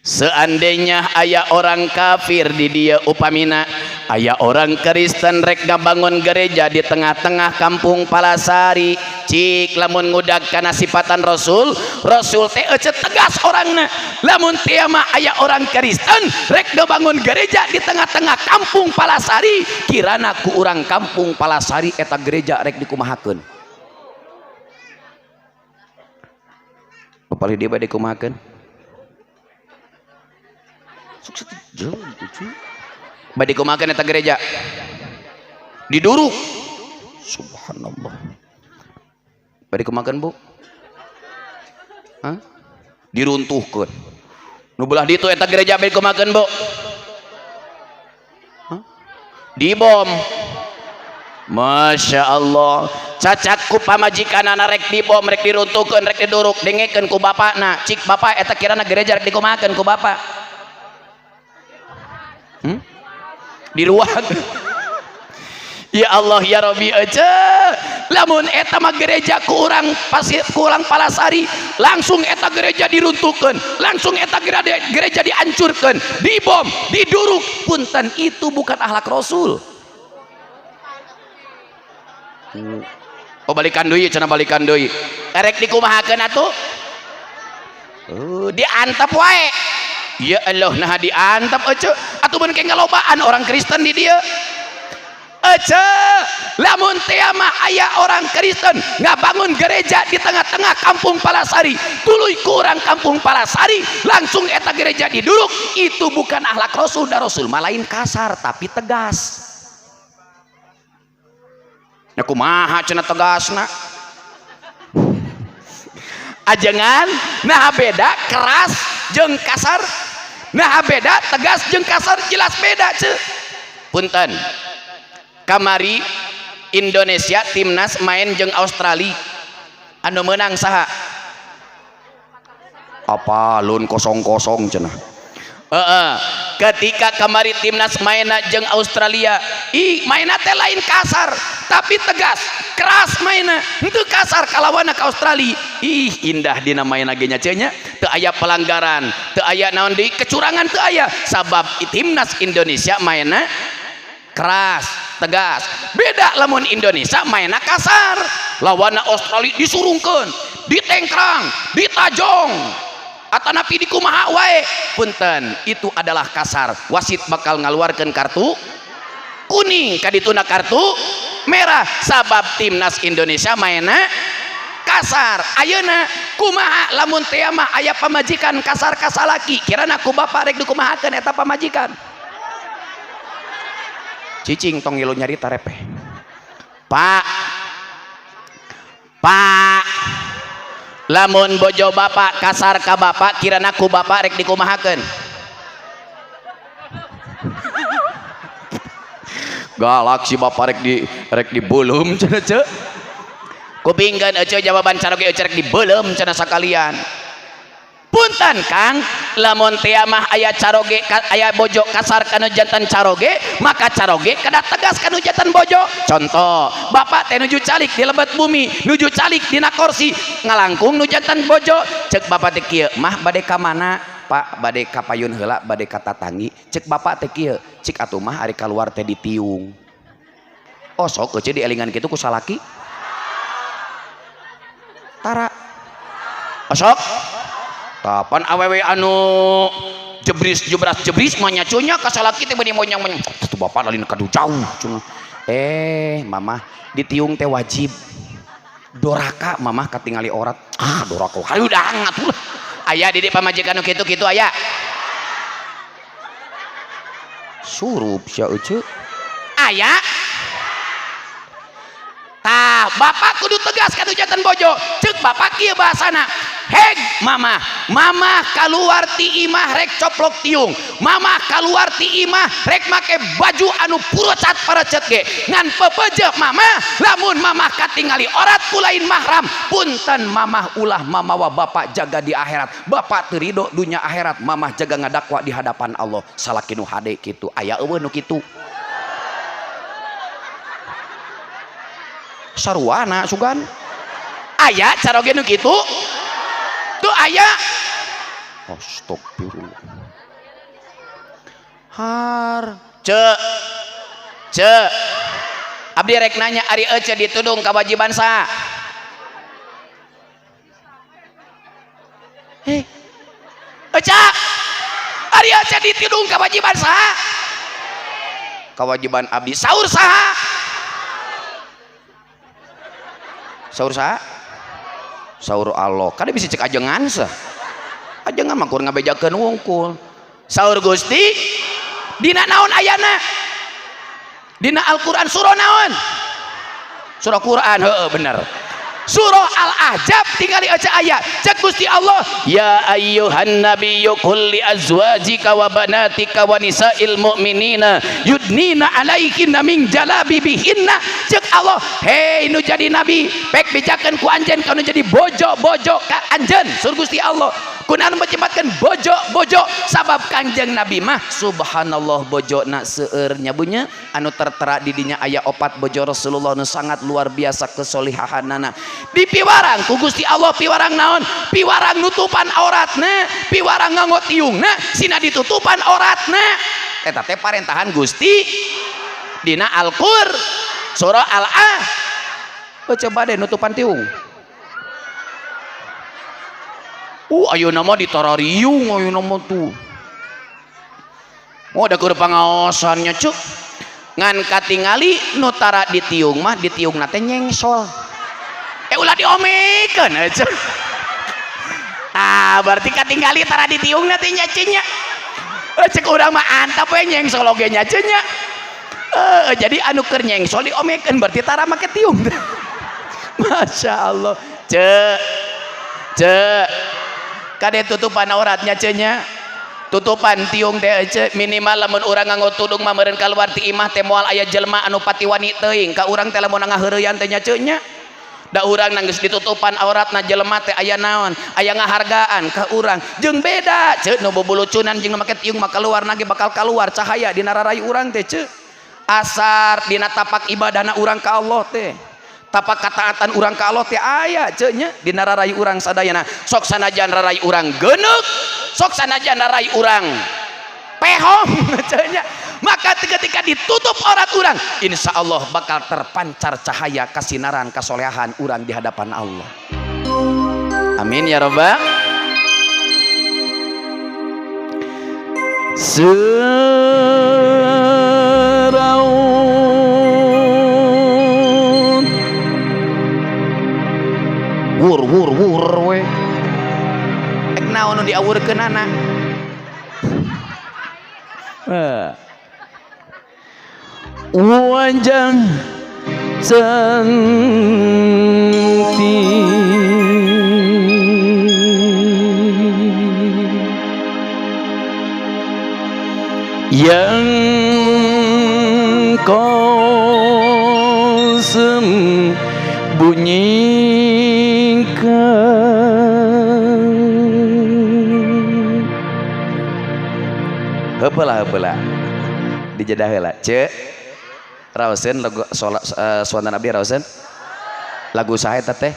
Seandainya aya orang kafir di dia, upamina aya orang Kristen rek ngabangun gereja di tengah-tengah kampung Palasari, cik, lamun ngudag kana sifatan Rasul, Rasul teh ece tegas orangna. Lamun teh mah aya orang Kristen rek ngabangun gereja di tengah-tengah kampung Palasari, kirana ku urang kampung Palasari eta gereja rek dikumahakeun? Paling dia bade kumahakeun? Sukses jeung kucu. Bade kumahakeun eta gereja? Diduruk. Subhanallah. Bade kumahakeun, Bu? Hah? Diruntuhkeun. Nu belah ditu eta gereja bade kumahakeun, Bu? Hah? Dibom. Masya Allah. Cacak ku pamajikanana rek dibom, rek diruntuhkeun, rek diduruk, dengekeun ku bapakna. Cik bapak eta kirana gereja rek dikumahakeun ku bapak? Hmm? Diruat. Ya Allah ya Rabbi aja. Lamun eta mah gereja ku urang pasir, ku urang Palasari, langsung eta gereja diruntuhkeun, langsung eta gereja dihancurkeun, dibom, diduruk. Punten, itu bukan akhlak Rasul. Oh, balikan deui cenah, balikan deui. Erek dikumahakeun atuh? Diantep wae. Ya Allah, nah diantep ece. Atuh mun ke ngalobaan orang Kristen di dieu. Ece, lamun teh mah aya orang Kristen ngabangun gereja di tengah-tengah kampung Palasari, tuluy ku urang kampung Palasari langsung eta gereja diduruk, itu bukan akhlak Rasul. Da Rasul mah lain kasar tapi tegas. Ya kumaha cenah tegasna? Ajengan nah beda keras jeung kasar. Nah beda tegas jeung kasar, jelas beda ce. Punten. Kamari Indonesia timnas main jeung Australia. Anu menang saha? Apa lun kosong-kosong cenah. Heeh. Ketika kamari timnas main jeung Australia, ih mainna teh lain kasar tapi tegas, keras mainna. Henteu kasar kalawanna ka Australia. Ih indah dina main ge nya cenah. Teu aya pelanggaran, teu aya naon deui kecurangan teu aya, sabab timnas Indonesia mainna keras, tegas. Beda lamun Indonesia mainna kasar, lawanna Australia disurungkeun, ditengkrang, ditajong, atanapi dikumaha wae. Punten, itu adalah kasar. Wasit bakal ngaluarkeun kartu kuning, kadituna kartu merah, sabab timnas Indonesia mainna kasar. Ayeuna kumaha lamun teh mah aya pamajikan kasar ka salaki, kirana ku bapak rek dikumahakeun eta pamajikan? Cicing tong ngilu nyarita repeh. Pak, Pak, lamun bojo bapak kasar ka bapak, kirana ku bapak rek dikumahakeun? Galak si bapak rek dibeuleum cenah ce. Kupingkeun ece jawaban caroge ece rek dibeuleum cenah sakalian. Punten Kang, lamun teh mah aya caroge aya bojo kasar kanu jantan caroge, maka caroge kedah tegas kanu jantan bojo. Contoh, bapak teh nuju calik di lebet bumi, nuju calik dina kursi, ngalangkung nu jantan bojo. Cek bapak teh kieu, mah bade ka mana? Pak, bade ka payun heula, bade ka tatanggi. Cek bapak teh kieu, cik atuh mah ari kaluar teh ditiung. Oh sok euceu dielingan kitu ku salaki? Tara. Osok? Tapan awewe anu jebris jebras jebris mah nya cunya ka salaki teh beuni monyang monyang. Tuh bapak lain kadu jauh cenah. Mamah ditiung teh wajib. Doraka mamah katingali orat. Ah doraka hayu dang atuh. Aya di pamajikan nu kitu-kitu aya. Surup sia euceu. Aya. Tah, bapak kudu tegas kanu jantan bojo. Ceuk bapak kieu bahasana. Heg mamah, mamah kaluar ti imah rek coplok tiung. Mamah kaluar ti imah rek make baju anu purocat parecet ge. Ngan pepeje mamah, lamun mamah katingali orat ku lain mahram, punten mamah ulah mamawa bapak jaga di akhirat. Bapak teu ridho dunya akhirat, mamah jaga ngadakwa di hadapan Allah. Salaki nu hade kitu, aya eueuh nu kitu. Sarwana sugan. Aya caroge nu kitu? Tuh aya. Astagfirullah. Har ce ce abdi rek nanya ari ece ditudung kewajiban sa? Ece ari ece ditudung kewajiban sa? Kewajiban abdi saur saha? Saur saha? Saur Allah. Kada bisa cek ajengan sah. Ajengan mah kur ngabejakeun wungkul. Saur Gusti dina naon ayana? Dina Al-Qur'an surah naon? Surah Quran, heeh bener. Surah Al-Ahzab tingali aja aya. Cek Gusti Allah, ya ayyuhan nabiyyu qul li azwajika wa banatika wa nisa'il mu'minina yudnina alaihinna min jalabibihinna. Cek Allah, hei nu jadi nabi, pek bejakeun ku anjeun ka nu jadi bojo-bojo ka anjeun. Sur Gusti Allah, kunaon menyebatkeun bojo-bojo sabab Kanjeng Nabi mah subhanallah bojona seueur nya bunya anu tertera di dinya aya 4 bojo Rasulullah nu sangat luar biasa kesolihahanana. Di piwarang ku Gusti Allah piwarang naon? Piwarang nutupan auratna, piwarang nganggo tiungna, sina ditutupan auratna. Eta teh parentahan Gusti dina Al-Qur surah Al-Ah. Oh, coba deh nutupan tiung. Ayeuna mah ditarariung ayeuna mah tuh. Oh, da keur pangaosannya cuk. Ngan katingali nu tara ditiung mah ditiungna teh nyengsol. Ulah diomekeun aja. Ah, berarti katingali tara ditiungna teh nya ceu nya. Cek urang mah antap we nyengsol oge nya ceu nya. Jadi anu keur nyengsol diomekeun berarti tara make tiung. Masya Allah. Cek. Cek. Kade tutupan auratnya ceu nya. Tutupan tiung teh ceu minimal lamun urang nganggo tudung mah meureun kaluar ti imah teh moal aya jelema anu patiwani teuing ka urang teh lamun ngaheureyan teh nya ceu nya. Da urang geus ditutupan auratna jelema teh aya naon? Aya ngahargaan ka urang. Jeung beda ceu nu bubulucunan jeung nu make tiung mah kaluar nage bakal kaluar cahaya dina rarai urang teh ceu. Asar dina tapak ibadahna urang ka Allah teh. Tapak kataatan urang ka Allah teh aya ceu nya dina rarai urang sadayana. Sok sanajan rarai urang geneuk, sok sanajan rarai urang pehong ceu nya. Maka ketika ditutup aurat urang, insya Allah bakal terpancar cahaya kasinaran kasolehan urang di hadapan Allah. Amin ya rabbal. Seraun wur wur wur we. Ek naon nu diawurkeunana? Wajah cantik yang kau sembunyikan. Heupeula heupeula dijedah heula ceu. Raoseun lagu suantan abdi raoseun lagu saha eta teh?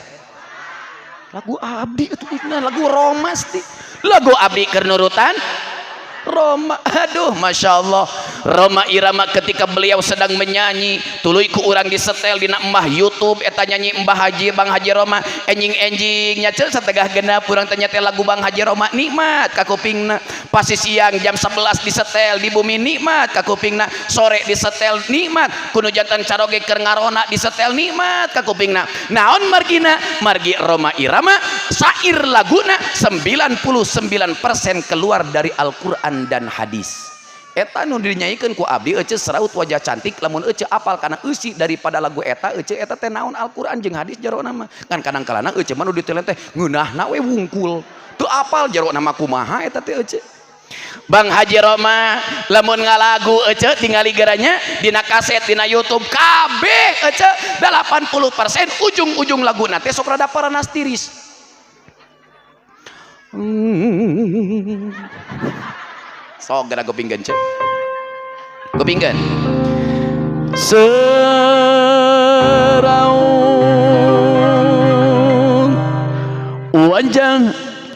Lagu abdi atuh lagu Roma teh. Lagu abdi keur nurutan Roma. Aduh Masya Allah. Rhoma Irama ketika beliau sedang menyanyi tuluy ku urang disetel dina embah YouTube eta nyanyi Mbah Haji Bang Haji Rhoma enjing-enjing nya ceu sategah genap urang teh nyetel lagu Bang Haji Rhoma nikmat ka kupingna. Pasti siang jam 11 disetel di bumi nikmat ka kupingna, sore disetel nikmat, kuno jantan caroge keur ngarona disetel nikmat ka kupingna. Naon margina? Margi Rhoma Irama syair laguna 99% keluar dari Al-Qur'an dan hadis. Eta nu dinyanyikeun ku abdi ece seraut wajah cantik lamun ece apal kana eusi daripada lagu eta ece eta teh naon Al-Qur'an jeung hadis jarona mah. Ngan kadang kalana ece mah nu ditelen teh ngeunahna we wungkul. Teu apal jarona mah kumaha eta teh ece. Bang Haji Rhoma lamun ngalagu ece tingali geranya dina kaset dina YouTube kabeh ece 80% ujung-ujung laguna teh sok rada paranas tiris. Sok geura kupingkeun ceu. Kupingkeun. Seraun wajah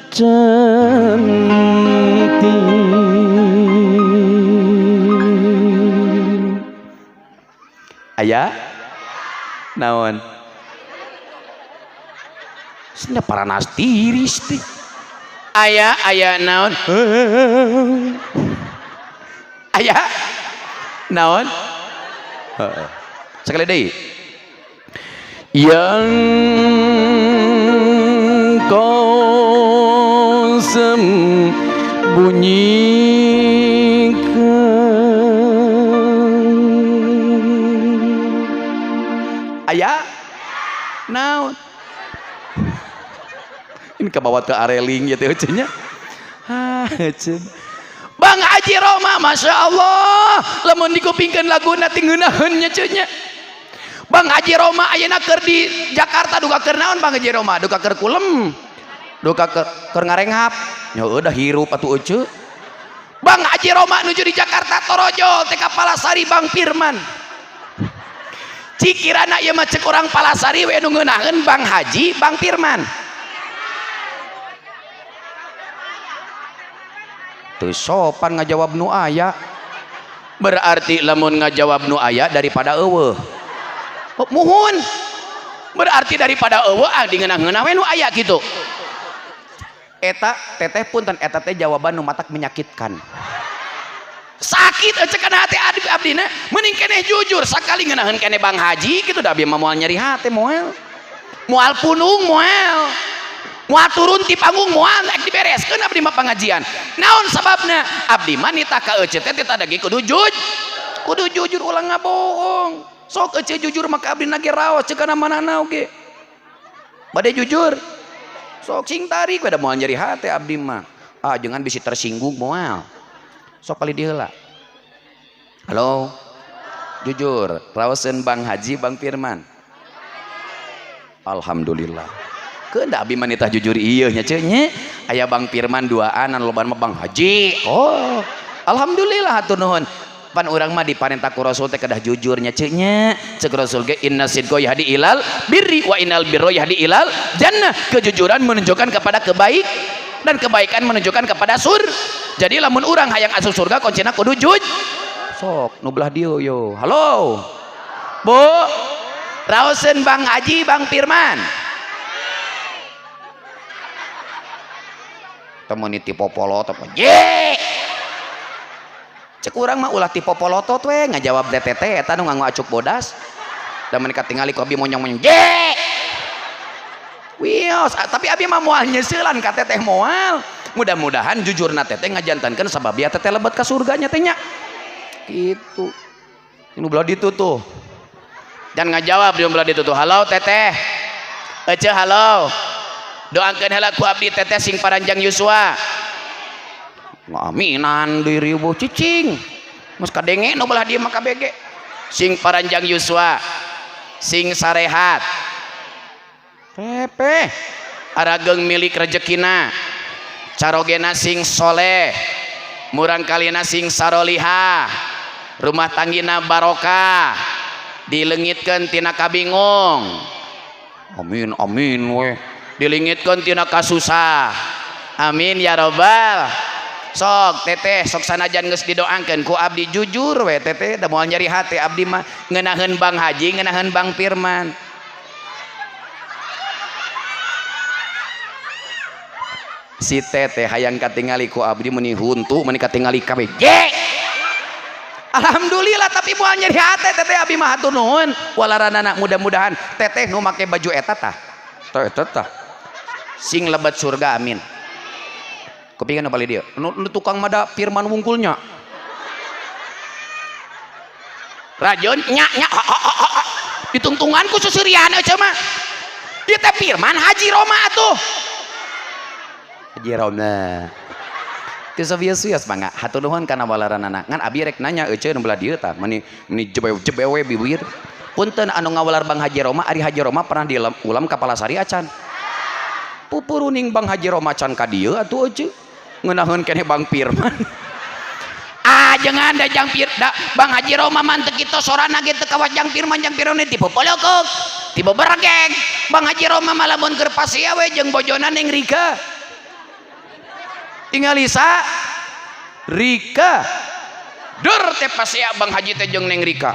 cantik aya naon? Sina paranas tiris teh. Aya aya naon? Aya naon? Sekali deui. Yang kau sembunyikan. Aya naon? Ini kebawa ke areling gitu nya. Ah, Bang Haji Roma, Masya Allah, lamun dikupingkeun laguna ti ngeunaheun nya ceu nya. Bang Haji Roma ayeuna keur di Jakarta duka keur naon Bang Haji Roma? Duka keur kulem, duka keur ngarenghap. Nya udah hirup atuh ece. Bang Haji Roma nuju di Jakarta torojol teh ka Palasari Bang Firman. Cikirana ieu mah cek urang Palasari we nu ngeunaheun Bang Haji Bang Firman. Teu sopan ngajawab nu aya. Berarti lamun ngajawab nu aya daripada eueuh. Muhun. Berarti daripada eueuh ah dingeunah-ngeunah we nu aya kitu. Eta teteh punten eta teh jawaban nu matak menyakitkan. Sakit ece kana hati abdina, mending keneh jujur sakali ngeunaheun keneh Bang Haji kitu da abdi mah moal nyeri hate moal. Moal punung moal. Moal turun ti panggung moal rek dibereskeun abdi mah pangajian. Naon sababna? Abdi mah nitah ka ece teh teh tadi kudu jujur. Kudu jujur ulah ngabohong. Sok ece jujur maka abdi nage raos ceuk kana manana oge. Bade jujur. Sok sing tarik we da moal nyeri hate abdi mah. Ah jangan bisi tersinggung moal. Sok kali diheula. Halo. Jujur, raoseun Bang Haji Bang Firman. Alhamdulillah. Keun da abdi mah nitah jujur ieu nya ceu nya. Aya Bang Firman duaan anu loban mah Bang Haji. Oh, alhamdulillah hatur nuhun. Pan urang mah diparentah ku Rasul teh kedah jujur nya ceu nya. Ceuk Rasul ge inna sidqa yahdi ilal birri wa innal birra yahdi ilal jannah. Kejujuran menunjukkan kepada kebaik dan kebaikan menunjukkan kepada sur. Jadi lamun urang hayang asup surga kuncina kudu jujur. Sok nu belah dieu yo. Halo. Bu. Raoseun Bang Haji Bang Firman. Temoni ti popolotot ye. Cek urang mah ulah ti popolotot we ngajawab DTT eta nu nganggo acuk bodas. Da mun katingali ku abi monyong-monyong ye. Wios, tapi abi mah moal nyeuselan ka teteh moal. Mudah-mudahan jujurna teteh ngajantankeun sabab biar teteh lebet ka surganya teh nya. Gitu. Nu belah ditu tuh. Dan ngajawab di belah ditu tuh. Halo teteh. Ece halo. Doakeun heula ku abdi teteh sing paranjang yuswa. Ngaminan diri ribu cicing. Geus kadenge nu belah dieu mah KBG. Sing paranjang yuswa. Sing sarehat. Pepe arageng milik rejekina. Carogena sing soleh. Murang kalina sing sarolihah. Rumah tanggina barokah. Dilengitkeun tina kabingung. Amin amin weh. Dilengitkeun tina kasusah. Amin ya robbal. Sok teteh sok sanajan geus didoakeun ku abdi jujur we teteh da moal nyeri hate abdi mah ngeunaheun Bang Haji ngeunaheun Bang Firman. Si teteh hayang katingali ku abdi meuni huntu meuni katingali kabeh. Ye. Alhamdulillah tapi moal nyeri hate teteh abdi mah hatur nuhun walaranana mudah-mudahan teteh nu make baju eta tah. Tah eta tah. Sing lebet surga amin. Kupingan apa dia? Nu tukang mada Firman wungkulnya. Rajon nya nya ditungtungan ku susurian eueuh mah. Ieu teh Firman Haji Roma atuh. Haji Roma. Teu sabieu-sabieu mangga hatur nuhun kana walaranana. Ngan abi rek nanya eueuh nu belah dieu tah meuni meuni jebew-jebewe bibir. Punten anu ngawalar Bang Haji Roma, ari Haji Roma pernah diulam ka Palasari acan. Pupuruning Bang Haji Roma can ka dieu atuh eueuh. Ngeunaheun keneh Bang Firman. Ah jangan da jang Pir da Bang Haji Roma mah teu kitu sorana ge teu kawas jang Firman jang Firman tipe polokok tipe bergeng. Bang Haji Roma mah lamun keur pasia we jeung bojona Neng Rika. Tingali sa Rika. Dur teh pasia Bang Haji teh jeung Neng Rika.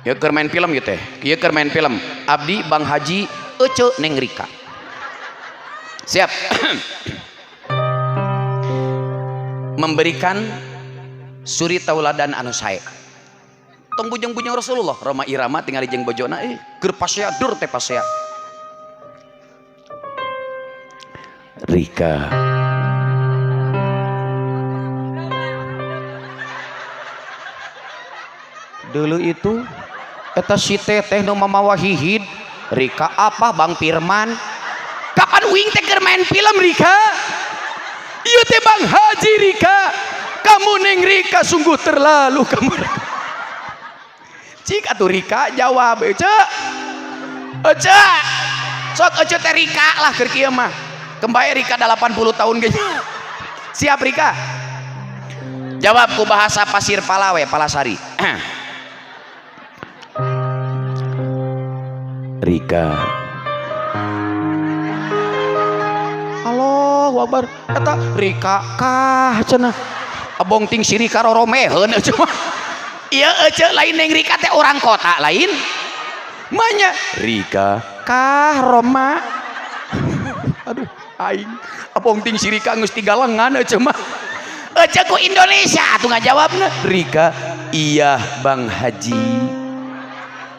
Ieu keur main film ieu teh. Ieu keur main film. Abdi Bang Haji Ece Neng Rika. Siap. Memberikan suri tauladan anu sae. Tong bujang-bujang Rasulullah Roma Irama tingali jeung bojona keur pasea dur teh pasea. Rika. Dulu itu Eta si teteh nu mamawa hihid. Rika apa Bang Firman? Kapan uing teh keur main film Rika? Ieu teh Bang Haji Rika. Kamu Neng Rika sungguh terlalu kamu. Cik atuh Rika jawab Ece. Ece. Sok Ece teh Rika lah keur kieu mah. Kembali Rika 80 tahun ge. Siap Rika? Jawab ku bahasa Pasir Palawe Palasari. Rika. Allahu Akbar. Eta Rika kah cenah. Abong ting si Rika roromeheun ece mah. Ieu ece lain Neng Rika teh orang kota lain. Manya Rika kah Roma. Aduh aing abong ting si Rika geus tigalengan ece mah. Ece ku Indonesia atuh ngajawabna. Rika iya Bang Haji.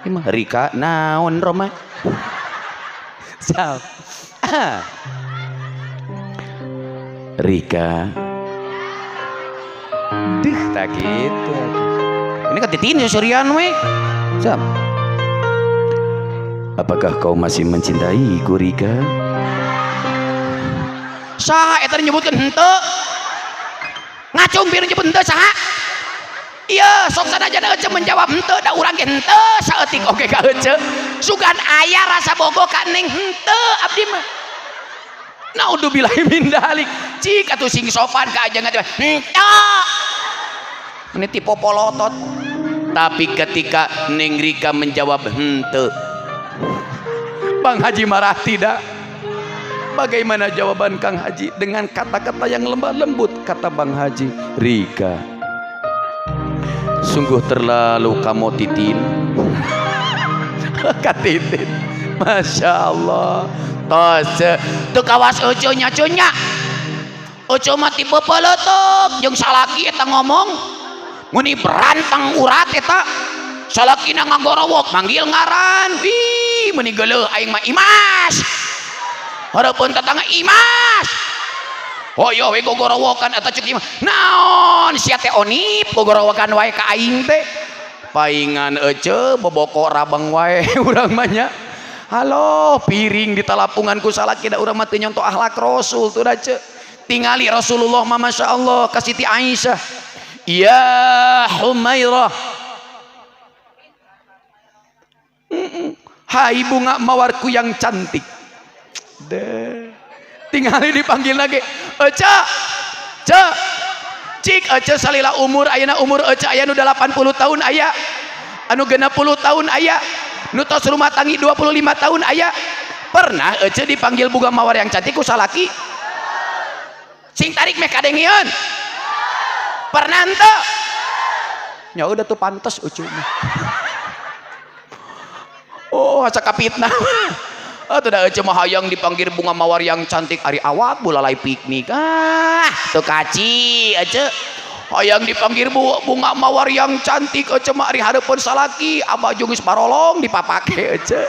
Ieu mah Rika naon Roma? Siap. Rika. Dih tak gitu. Ini kan titin sesurian we. Siap. Apakah kau masih mencintaiku Rika? Saha eta nyebutkeun henteu? Ngacung bieu nyebut henteu saha? Iya, sok sanajana ece menjawab henteu da urang ge henteu saeutik oge ka ece. Sugan aya rasa bogoh ka Neng henteu abdi mah. Naudzubillahi min dzalik. Cik atuh sing sopan ka ajengan teh. Henteu. Ini tipe polotot. Tapi ketika Neng Rika menjawab henteu, Bang Haji marah tidak? Bagaimana jawaban Kang Haji? Dengan kata-kata yang lemah lembut, kata Bang Haji, Rika, sungguh terlalu kamu titin. Katitin, Masya Allah. Tos, tuh kawas Ece nya nya. Ece mah tipe peletok, jeung salaki eta ngomong. Meni berantang urat eta. Salakina ngagorowok manggil ngaran. Ih, meni geuleuh aing mah Imas. Hareupeun tetangga Imas. Oh yo we gogorowokan eta ceuk Imas. Naon sia teh onip gogorowokan wae ka aing teh. Paingan ece boboko rabang wae urang mah nya. Halo, piring di talapungan ku salaki da urang mah teu nyontoh akhlak Rasul tuh da ce. Tingali Rasulullah mah Masya Allah ka Siti Aisyah. Ya Humairah. Hai bunga mawarku yang cantik. Deh. Tingali dipanggil lagi. Ece. Ce. Cik ece salila umur ayeuna umur ece aya nu 80 tahun aya. Anu 60 tahun aya. Nu tos rumah tanggi 25 tahun aya. Pernah ece dipanggil bunga mawar yang cantik ku salaki? Sing tarik meh kadengieun. Pernah henteu? Ya udah tuh pantes ece mah. Oh, asa kapitnah. Atuh da ece mah hayang dipanggil bunga mawar yang cantik ari awak bulalai piknik. Ah, teu kaci ece. Hayang dipanggil bunga mawar yang cantik ece mah ari hareupeun salaki, abah jeung geus barolong dipapake ece.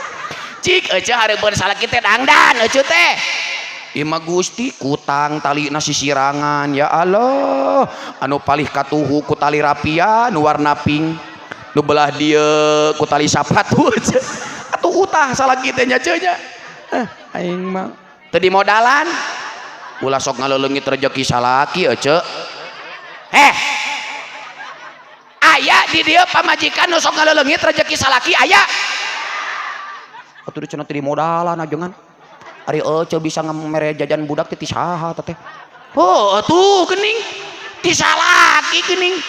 Cik ece hareupeun salaki teh dangdan ece teh. Ieu mah Gusti kutang talina sisirangan ya Allah. Anu palih katuhu ku tali rapia nu warna pink. Nu belah dieu ku tali sapatu ece. Atuh utah salaki teh nya ceu nya. Aing mah teu dimodalan. Ulah sok ngaleuleungit rejeki salaki ece. Heh. Aya di dieu pamajikan nu sok ngaleuleungit rejeki salaki aya. Atuh cenah teu dimodalan ajengan. Ari ece bisa ngamere jajan budak teh ti saha teh. Oh, atuh geuning. Ti salaki geuning.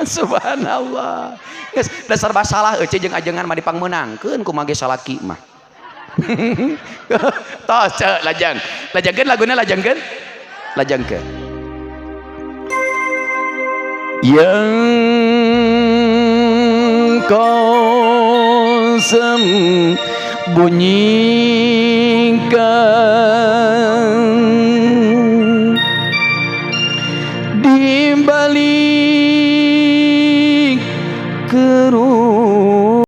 Subhanallah. Geus dasar masalah ece jeung ajengan mah dipangmeunangkeun kumaha ge salaki mah. Tos ce lajang. Lajangkeun laguna lajangkeun. Lajangkeun. Yang kau sembunyikan di balik kerumunan.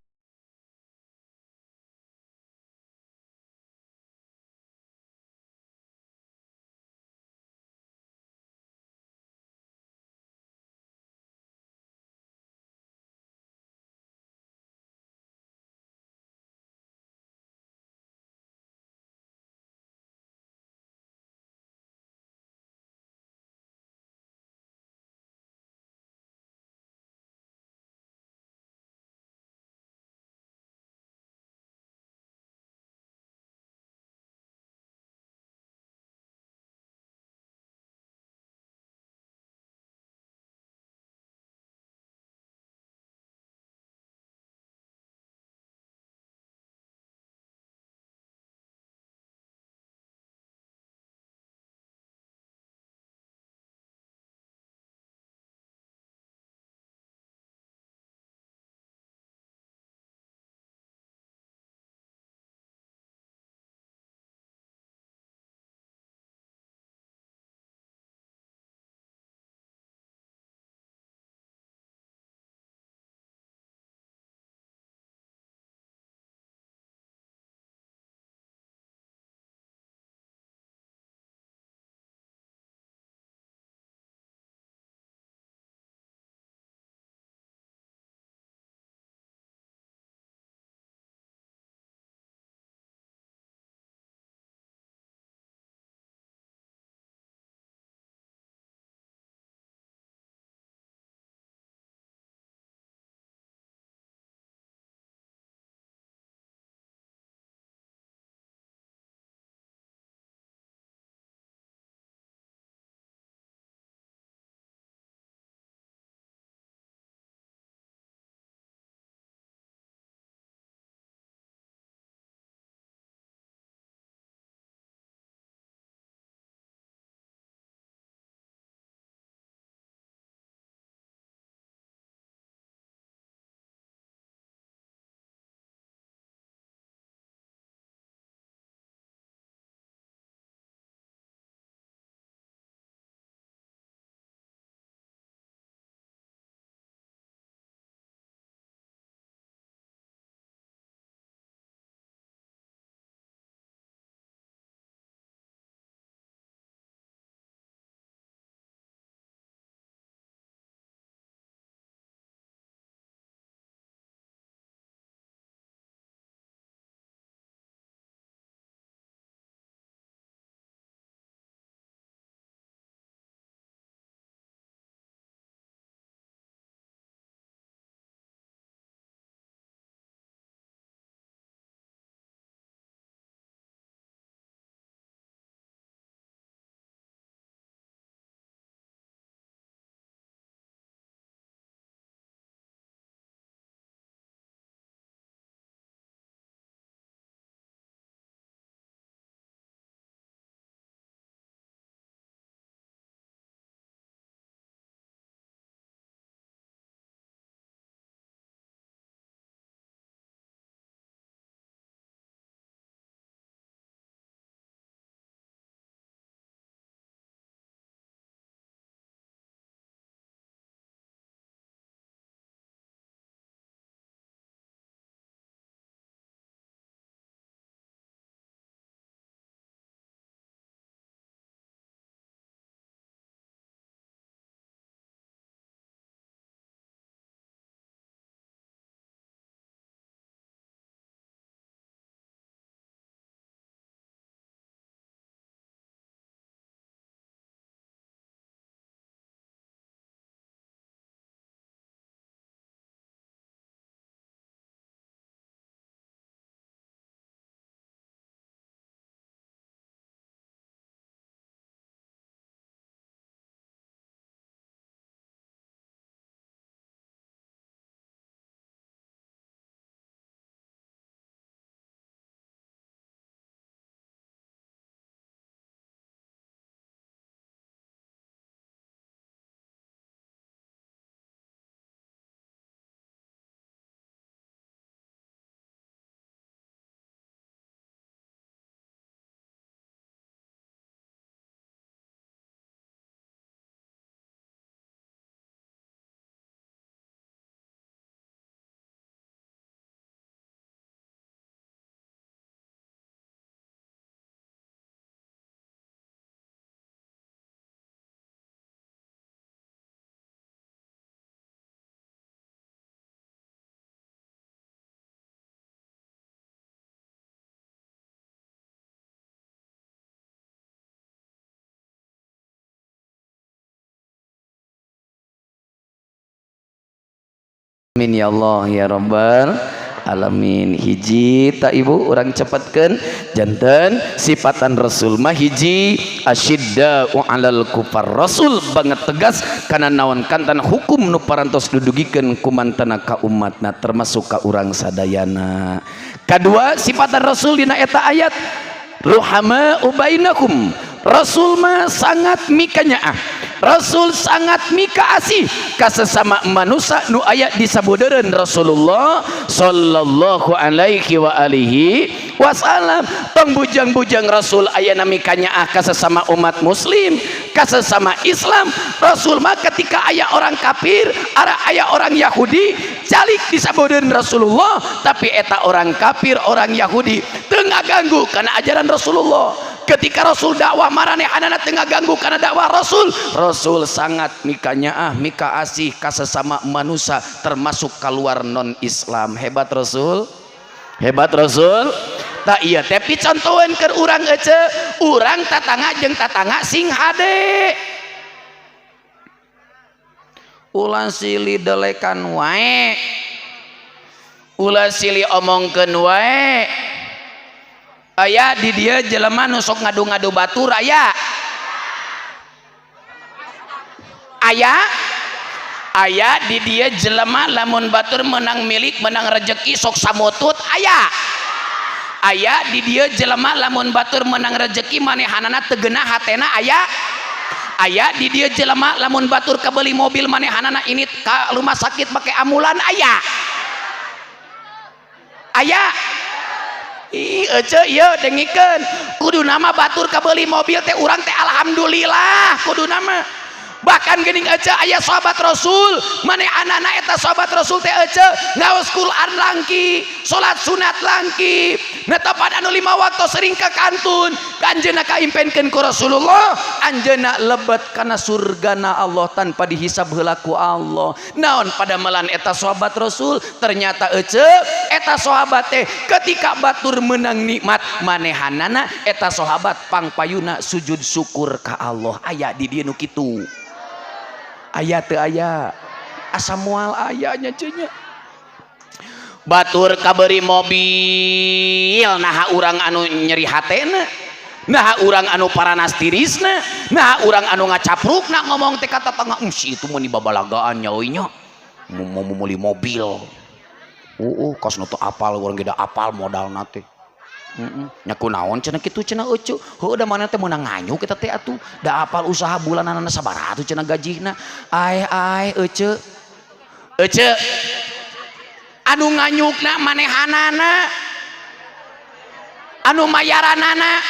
Amin ya Allah ya Rabbal alamin. Hiji tak ibu urang cepetkeun janten sifatan Rasul mah hiji asyidda'u 'alal kufar. Rasul banget tegas kana naon kantan hukum nu parantos dudugikeun kumantana ka umatna termasuk ka urang sadayana. Kadua sifatan Rasul dina eta ayat ruhama ubainakum. Rasul mah sangat mikanyaah, Rasul sangat mika asih ka sesama manusia nu aya di sabudeureun Rasulullah sallallahu alaihi wa alihi wasallam. Tong bujang-bujang Rasul aya mikanyaah ka sesama umat muslim, ka sesama Islam. Rasul mah ketika aya orang kafir, ara aya orang Yahudi calik di sabudeureun Rasulullah, tapi eta orang kafir, orang Yahudi teu ngaganggu kana ajaran Rasulullah. Ketika Rasul dakwah maranehanana teu ngaganggu kana dakwah Rasul. Rasul sangat mikanyaah, mika asih ka sesama manusia termasuk keluar non Islam. Hebat Rasul, hebat Rasul. Tak iya tapi contohan ke urang ece, urang tatangga jeung tatangga sing hade, ulah silih delekan wae, ulah silih omongkeun wae. Aya di dia jelema nu sok ngadu-ngadu batur, aya aya aya di dia jelema lamun batur menang milik menang rejeki sok samutut, aya aya di dia jelema lamun batur menang rejeki manehanana teu geunah hatena, aya aya di dia jelema lamun batur kabeli mobil manehanana ini ka rumah sakit make ambulan, aya aya. Ih, ece ieu dengikeun kudu nama batur kabeli mobil teh urang teh alhamdulillah kudu nama. Bahkan geuning ece aya sahabat Rasul manehanana eta sahabat Rasul teh ece ngaos Quran langki, salat sunat langki, netepan anu 5 waktu sering ka kantun. Anjeunna kaimpenkeun ku Rasulullah, anjeunna lebet kana surgana Allah tanpa dihisab heula ku Allah. Naon padamelan eta sahabat Rasul? Ternyata ece eta sahabat teh ketika batur menang nikmat manehanana eta sahabat pangpayuna sujud syukur ka Allah. Aya di dieu nu kitu, aya teu aya? Asa moal aya nya cenah. Batur kaberi mobil naha urang anu nyeri hatena, naha urang anu paranas tirisna, naha urang anu ngacaprukna ngomong teh ka tetangga, si itu mah dibabalagaan nya euy nya mau meuli mobil. Kos nu teu apal urang ge da apal modalna teh. Nya kunaon cenah kitu cenah euceu. Heuh da mana teh meunang nganyuk kita teh atuh. Da apal usaha bulananna sabaraha atuh cenah gajihna. Ae ae euceu. Euceu. Anu nganyukna manehanana. Anu mayaranana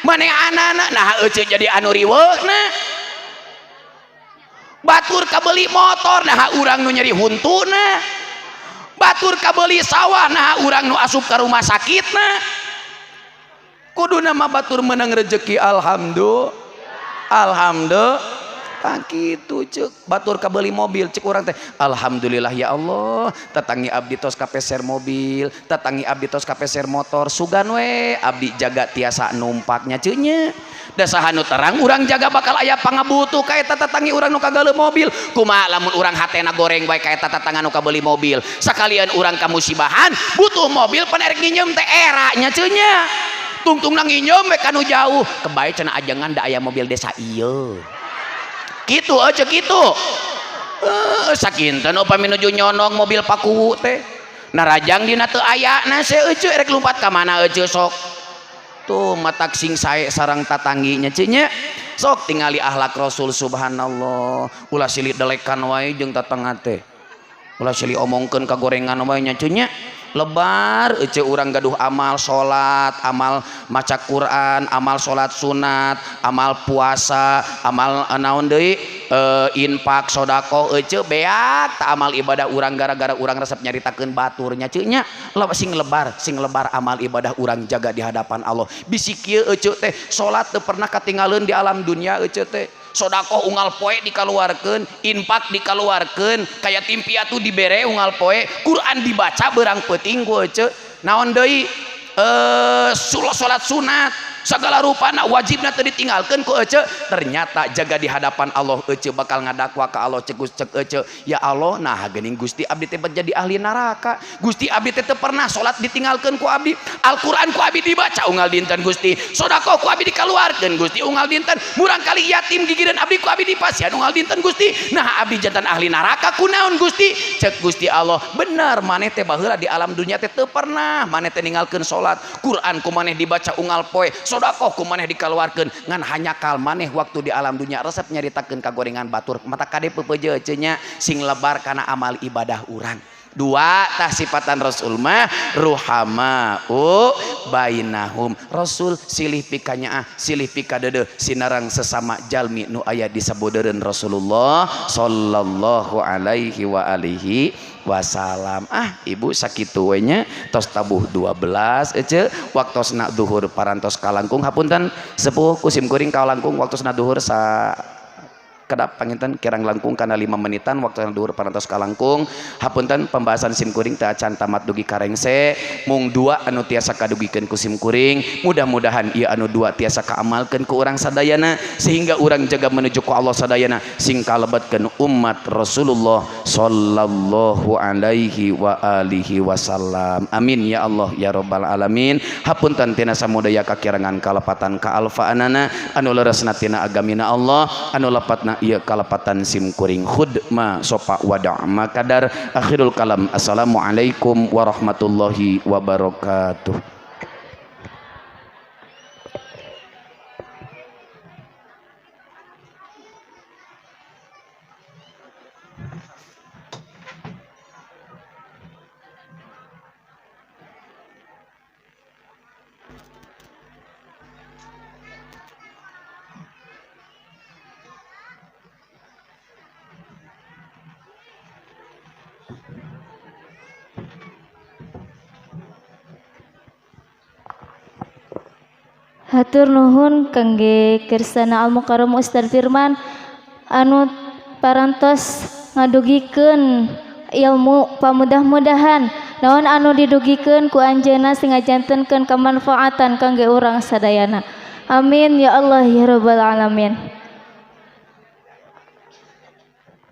manehanana. Nah euceu jadi anu riweuhna. Batur kabeli motor nah urang nu nyeri huntuna. Batur kabeli sawah nah urang nu asup ka rumah sakitna. Kudu nama batur menang rezeki alhamdulillah alhamdulillah. Tak kitu ceuk batur kabeli mobil cek urang teh alhamdulillah ya Allah tetangi abdi tos kapeser mobil, tetangi abdi tos kapeser motor, sugan we abdi jaga tiasa numpaknya ceuk nya. Da saha nu terang urang jaga bakal aya pangabutuh ka eta tetangi urang nu kagaleuh mobil. Kumaha lamun urang hatena goreng bae ka eta tetangga nu kabeli mobil, sakalian urang kamusibahan butuh mobil pan erek nginjem teh era nya ceuk nya. Tungtung nang nginjem we kanu jauh kebae cenah ajengan da aya mobil desa ieu kitu aja kitu. Sakinten upami nuju nyonong mobil pakuwu teh narajang dina teu aya na se euceu erek lumpat ka mana euceu sok tuh matak sing sae sarang tatanggi nya ceuk nya. Sok tingali akhlak Rasul subhanallah, ulah silih delekan wae jeung tatangga teh, ulah silih omongkeun ka gorengan wae nya ceuk nya. Lebar ece urang gaduh amal salat, amal maca Quran, amal salat sunat, amal puasa, amal naon deui, infak, sedekah ece beak ta amal ibadah urang gara-gara urang resep nyaritakeun baturnya ceuk nya. Sing lebar amal ibadah urang jaga di hadapan Allah. Bisi kieu ece teh salat teu pernah katinggaleun di alam dunia ece teh. Sedekah unggal poe dikaluarkeun, infak dikaluarkeun, kaya tim piatu dibere unggal poe, Quran dibaca berang peuting ku ece. Naon deui? Salat sunat. Segala rupana wajibna teu ditinggalkeun ku ece. Ternyata jaga di hadapan Allah ece bakal ngadakwa ka Allah cek cek ece. Ya Allah, nah geuning Gusti abdi teh jadi ahli neraka. Gusti abdi teh teu pernah salat ditinggalkeun ku abdi. Al-Qur'an ku abdi dibaca unggal dinten Gusti. Sedekah ku abdi dikaluarkeun Gusti unggal dinten. Murang kali yatim gigireun abdi ku abdi dipasihan unggal dinten Gusti. Nah abdi jantan ahli neraka kunaon Gusti? Cek Gusti Allah, bener maneh teh baheula di alam dunia teh teu pernah maneh teh ninggalkeun salat, Quran ku maneh dibaca unggal poe, sedekah ku maneh dikaluarkeun, ngan hanyakal maneh waktu di alam dunia resep nyaritakeun kagorengan batur. Mata kade peupeujeuh nya sing lebar kana amal ibadah urang. Dua tah sifatan Rasul mah ruhamau bainahum. Rasul silih pikanyaah, silih pikadeudeeh sinarang sesama jalmi nu aya di sabodeureun Rasulullah sallallahu alaihi wa alihi wasalam. Ah ibu sakitu we nya tos tabuh 12 ece waktosna duhur parantos kalangkung. Hapunten sepuh kusim kuring kalangkung waktosna duhur sa kedap panginten kirang langkung kana 5 menitan waktu duhur parantos kalangkung. Hapunten pembahasan sim kuring teu acan tamat dugi karengse, mung dua anu tiasa kadugikeun ku sim kuring. Mudah-mudahan ieu anu dua tiasa kaamalkeun ku urang sadayana sehingga urang jaga menuju ku Allah sadayana sing kalebetkeun umat Rasulullah sallallahu alaihi wa alihi wasallam. Amin ya Allah ya rabbal alamin. Hapunten tina samudaya kakirangan kalepatan kaalfaanana anu leresna tina agamina Allah anu lepatna ieu kalepatan sim kuring khudma sopa wada' makadar. Akhirul kalam, assalamualaikum warahmatullahi wabarakatuh. Hatur nuhun kangge kersana Al Mukarram Ustaz Firman anu parantos ngadugikeun ilmu pamudah-mudahan naon anu didugikeun ku anjeunna sing ngajantenkeun kamanfaatan kangge urang sadayana. Amin ya Allah ya rabbal alamin.